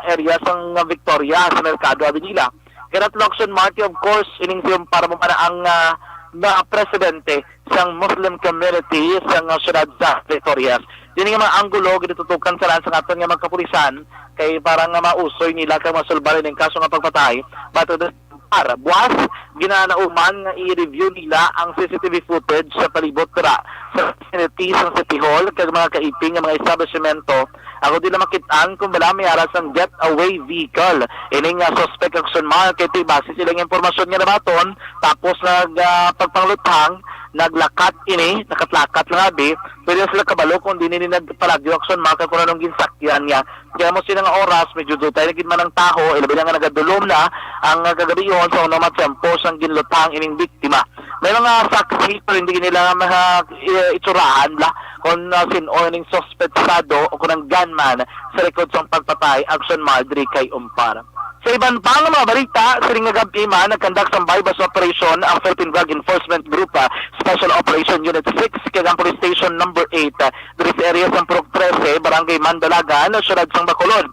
area sang Victoria, sa Mercado Avenida. Kaya natlo, Action Mar, ti, of course, ining si Umpar mo para ang, ah, na presidente sang Muslim community sang, ah, siyudad sa Victorias. Dini nga mga anggulo, ginatutukan sa lang sa aton nga mga kapulisan, kay para nga mausoy nila kag masulbar ining kaso nga pagpatay. But Ar, buwas, ginanauman nga i-review nila ang C C T V footage sa palibot dira sa vicinity sang City Hall kag mga kaiping nga mga establishmento. Ako din na makit-an kung bala may ara sang getaway vehicle. Ining, ah, suspect, Action Mar, kay ti base sila nga impormasyon nga nabaton, tapos nag, ah, pagpangluthang, naglakat ini, nakatlakat lang abi, pwede na sila kabalo kung di nini nagpalagyo, Action Mar, kag kung anong ginsakyan niya. Kaya mo sila nga oras, medyo dutay na gid man ang taho, ilabi na nga nagadulom na ang kagabihon sa unang mga tiyempo sang ginluthang ining biktima. May mga saksi, pero hindi nila ma-, i-, itsurahan la kung, ah, sin-o ning suspetsado o kung ang gunman sa likod sang pagpatay, Action Mar, diri kay Umpar. Sa iban pa nga mga balita, sining nga gab-i man, nag-conduct sang buy-bust operation ang Philippine Drug Enforcement Group, ah, Special Operation Unit six, kag ang Police Station Number eight, ah, diri sa area sang Purok trese, Barangay Mandalagan, siyudad sang Bacolod.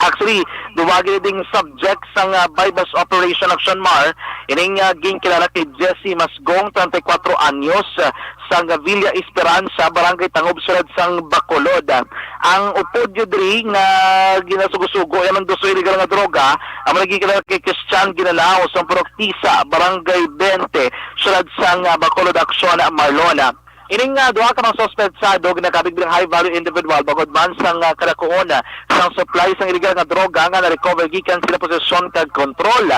Actually, duwa gid ding subject sang, ah, buy-bust operation, Action Mar, ining, ah, ginkilala kay Jesse Masgong, treinta y cuatro anyos, ah, sang Villa Esperanza, Barangay Tangob, sulod sang Bacolod. Ang upod gyud diri nga ginasugo-sugo, ang dos illegal nga droga, ang mga ginkilala kay Christian Ginalao sang Purok Tisa, Barangay twenty, sulod sang, ah, Bacolod, Action Mar. Ining, ah, duha ka mga suspetsado ginakabig bilang high value individual bangod man sang, ah, kadakuon, ah, sang supply sang illegal nga droga nga na-recover gikan sila posesyon kag kontrol.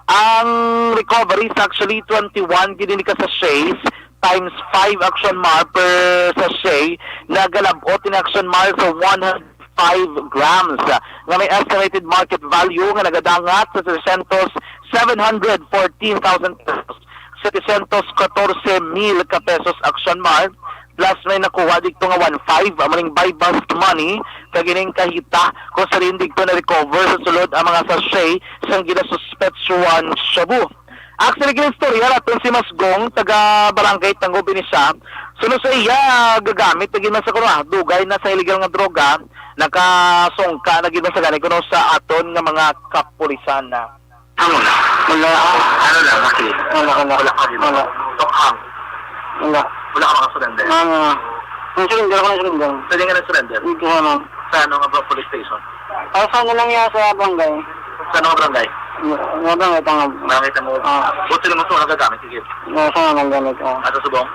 Ang recovery is actually twenty-one gid ini ka sachets times five, Action Mar, per sachet, nagalab-ot ini, Action Mar, sa one hundred five grams, ah, nga may estimated market value nga nagadangat sa trescientos, seven hundred fourteen thousand pesos, setecientos catorce mil ka pesos, Action Mar, plus may nakuha dito nga one five, amo ning buy-bust money, kag ining kahita kung sa diin dito na-recover sa sulod ang mga sachet sang ginasuspetsyohan shabu. Actually, ginistorya naton si Masgong, taga Barangay Tangob ini siya. Suno sa iya gagamit na gid man sa kuno, ah, dugay na sa illegal nga droga, nakasungka na gid man sa gani kuno sa aton nga mga kapulisan na. Ano na? Wala. Ano lang, okay. Wala, wala. Wala ka, di ba? Wala. Tokhang. Wala. Wala ka makasurrender? Ano? Ang surrender ako, surrender. Pwede nga nag-surrender? Hindi ko naman. Sa ano nga ba police station? Ah, sa ano lang yan, sa barangay. Sa ano nga barangay? Sa barangay, Tangob. Barangay Tangob. Ah. Buti naman sa mga gagamit, sige. Ah, sa mga gamit, ah. Ah, sa Subong?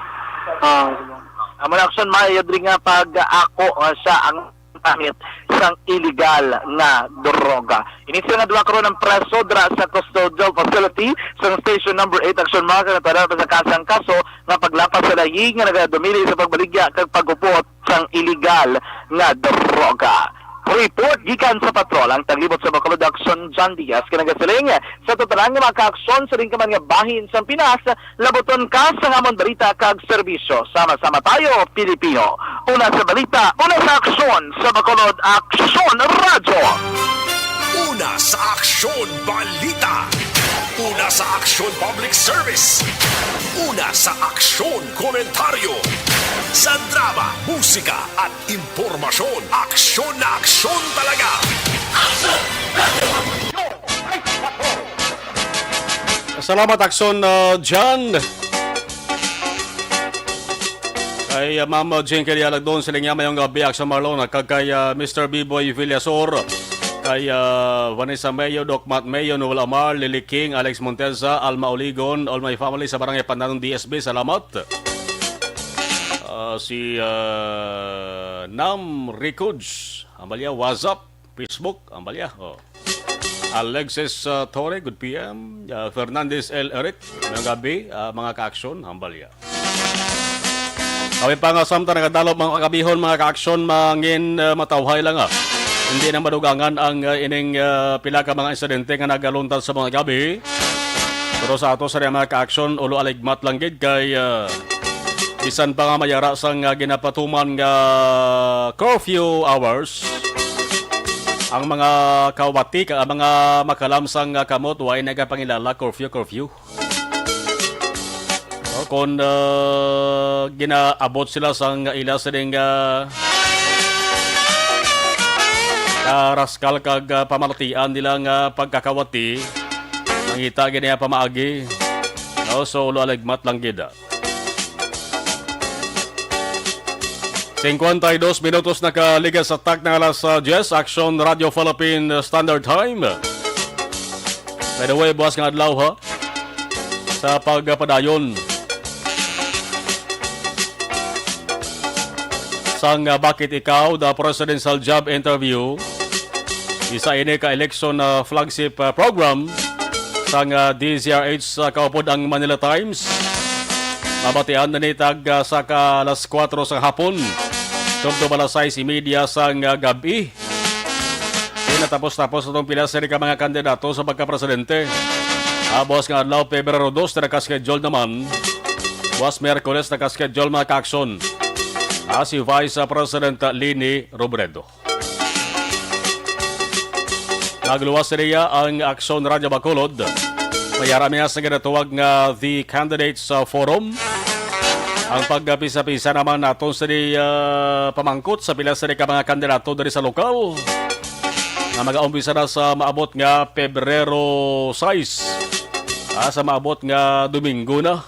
Ah, Subong. Amo na, Action Mar, iya diri nga pag-ako, ah, sa ang gamit sang illegal nga droga. Ini sila nga duha karon ang preso dira sa custodial facility sang Station Number Eight, Action Mar, kag natagaan pa sa kasang kaso nga paglapas sa layi nga nagadumili sa pagbaligya kag pag-upot sang illegal nga droga. Report gikan sa patrol ang taglibot sa Bacolod, Action John Diaz, kag nagasiling sa tanan nga mga kaaksyon sa rin ka man nga bahin sang Pinas, labuton ka sang amon balita kag serbisyo. Sama-sama tayo, Pilipino. Una sa balita, una sa aksyon, sa Bacolod Aksyon Radyo. Una sa aksyon, balita. Una sa aksyon, public service. Una sa aksyon, komentaryo. Sa drama, musika, at impormasyon, aksyon na aksyon talaga. Salamat, Aksyon, uh, John. Kay, uh, Ma'am, uh, Jane Kalialag doon, sila niya, mayong gabi, Aksyon Marlon, kag kay, uh, Mister B-Boy Villasor, kay, uh, Vanessa Mayo, Doc Matt Mayo, Noel Amar, Lily King, Alex Monteza, Alma Oligon, all my family sa Barangay Pandanon D S B, salamat. Ah, si, ah, Nam Ricuds, ang balya, WhatsApp, Facebook, ang balya. Oh. Alexis, ah, Torre, good P M. Ah, Fernandez L. Eric, mga gabi, ah, mga ka-aksyon, ang balya. Kami pa nga samtang nagadalop, mga kagabihon, mga ka-aksyon, mangin, ah, matawhay lang, ah. Hindi na madugangan ang, ah, ining, ah, pila ka mga insidente nga nagaluntad sa mga gabi. Pero sa ato sa mga ka-aksyon, ulo aligmat lang gid kay, ah, bisan pa nga mayara sang, ah, ginapatuman nga curfew hours, ang mga kawati ka, ang mga makalam sang, ah, kamot, wa nagapangilala curfew, curfew. O, kung, ah, ginaabot sila sang ila sining, ah, karaskal kag, ah, pamalatian nila nga pagkakawati, mangita gid niya pamaagi. No, so, ulo aligmat lang gid, ah. Cincuenta y dos minutos nakaligas sa tak na alas, ah, diyes, Action Radio Philippine Standard Time. By the way, buwas nga adlaw, ha? Sa pagpadayon sang, ah, Bakit Ikaw, the Presidential Job Interview, isa ini ka election, ah, flagship, ah, program sang, ah, D Z R H sa kaupod ang Manila Times. Mabatian na ni tag, ah, sa ka alas kuwatro sa hapon, tubtob alas sais y media sang, ah, gab-i. Di natapos-tapos atong pila sini ka mga kandidato sa pagkapresidente. Ah, buwas nga adlaw, Pebrero dos, naka-schedule naman. Buwas Miyerkules, naka-schedule, mga ka-aksyon. Ah, si Vice President Leni Robredo. Nagluwas niya ang Aksyon Radyo Bacolod. Mayara niya sa ginatawag nga The Candidates, uh, Forum. Ang pagpisa-pisa naman naton sa di, uh, pamangkot sa pila sa di ka mga kandidato diri sa lokal. nga magaumpisa na sa maabot nga Pebrero sais, ah, sa maabot nga Domingo na.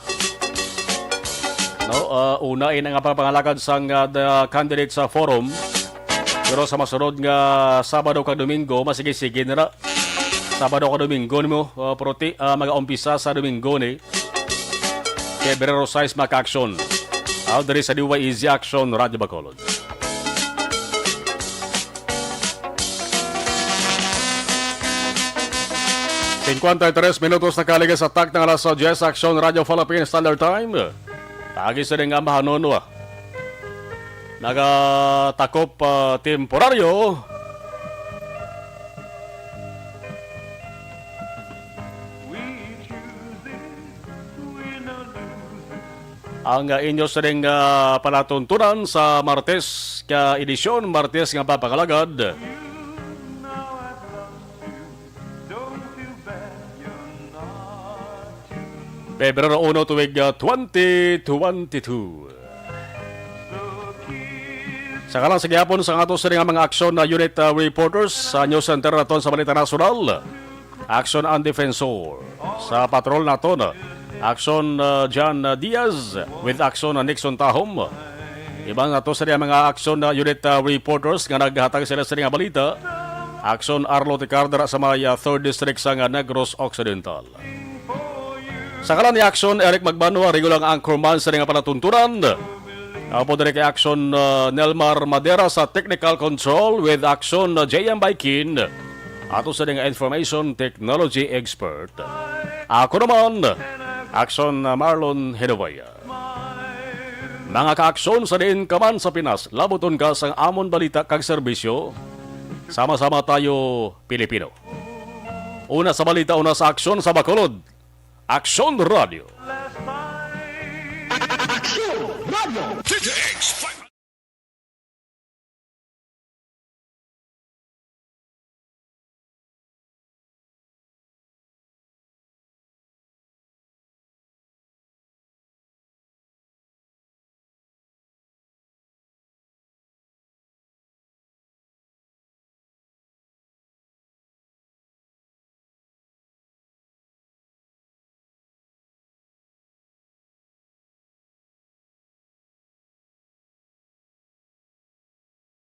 No, ah, una ina nga pagpangalagad sang, ah, the candidates sa forum. Pero sa masunod nga Sabado kag Domingo, masigi-sige na na. Sabado kag Domingo nimo, ah, pero ti, ah, magaumpisa sa Domingo ni Pebrero sais, mga ka-aksyon. Aw, diri sa D Y E Z Aksyon Radyo Bacolod. Cincuenta y tres minutos na kaligid sa takna nga alas diyes, Aksyon Radyo Philippine Standard Time. Paagi sa nga mahanon, wa. Nagatakop, ah, temporaryo. Ang, ah, inyo sining, ah, palatuntunan sa Martes ka edisyon, Martes nga pagpangalagad. Pebrero uno, tuig, ah, twenty twenty-two. Sa ngalan sa gihapon sa ato sini nga mga aksyon na unit, ah, reporters sa News Center naton sa Balita Nasyonal, Aksyon ang Defensor. Sa patrol naton, Aksyon, ah, John, ah, Diaz, with Aksyon, ah, Nixon Tahom. Iban nato sini ang mga aksyon na unit, ah, reporters nga naghatag sila sini nga balita. Aksyon Arlo Ticar dira sa may, ah, third District sa nga Negros Occidental. Sa ngalan ni Aksyon Eric Magbanwa, regular nga anchorman sa nga palatuntunan. Apo diri kay Aksyon, uh, Nelmar Madera sa technical control with Aksyon, uh, J M Baikin. Ato sa nga information technology expert. Ako naman, Aksyon, uh, Marlon Hinovaya. Mga kaaksyon sa diin ka man sa Pinas, labuton ka sang amon balita kag serbisyo. Sama-sama tayo, Pilipino. Una sa balita, una sa aksyon sa Bacolod. Aksyon Radio. Aksyon Radio.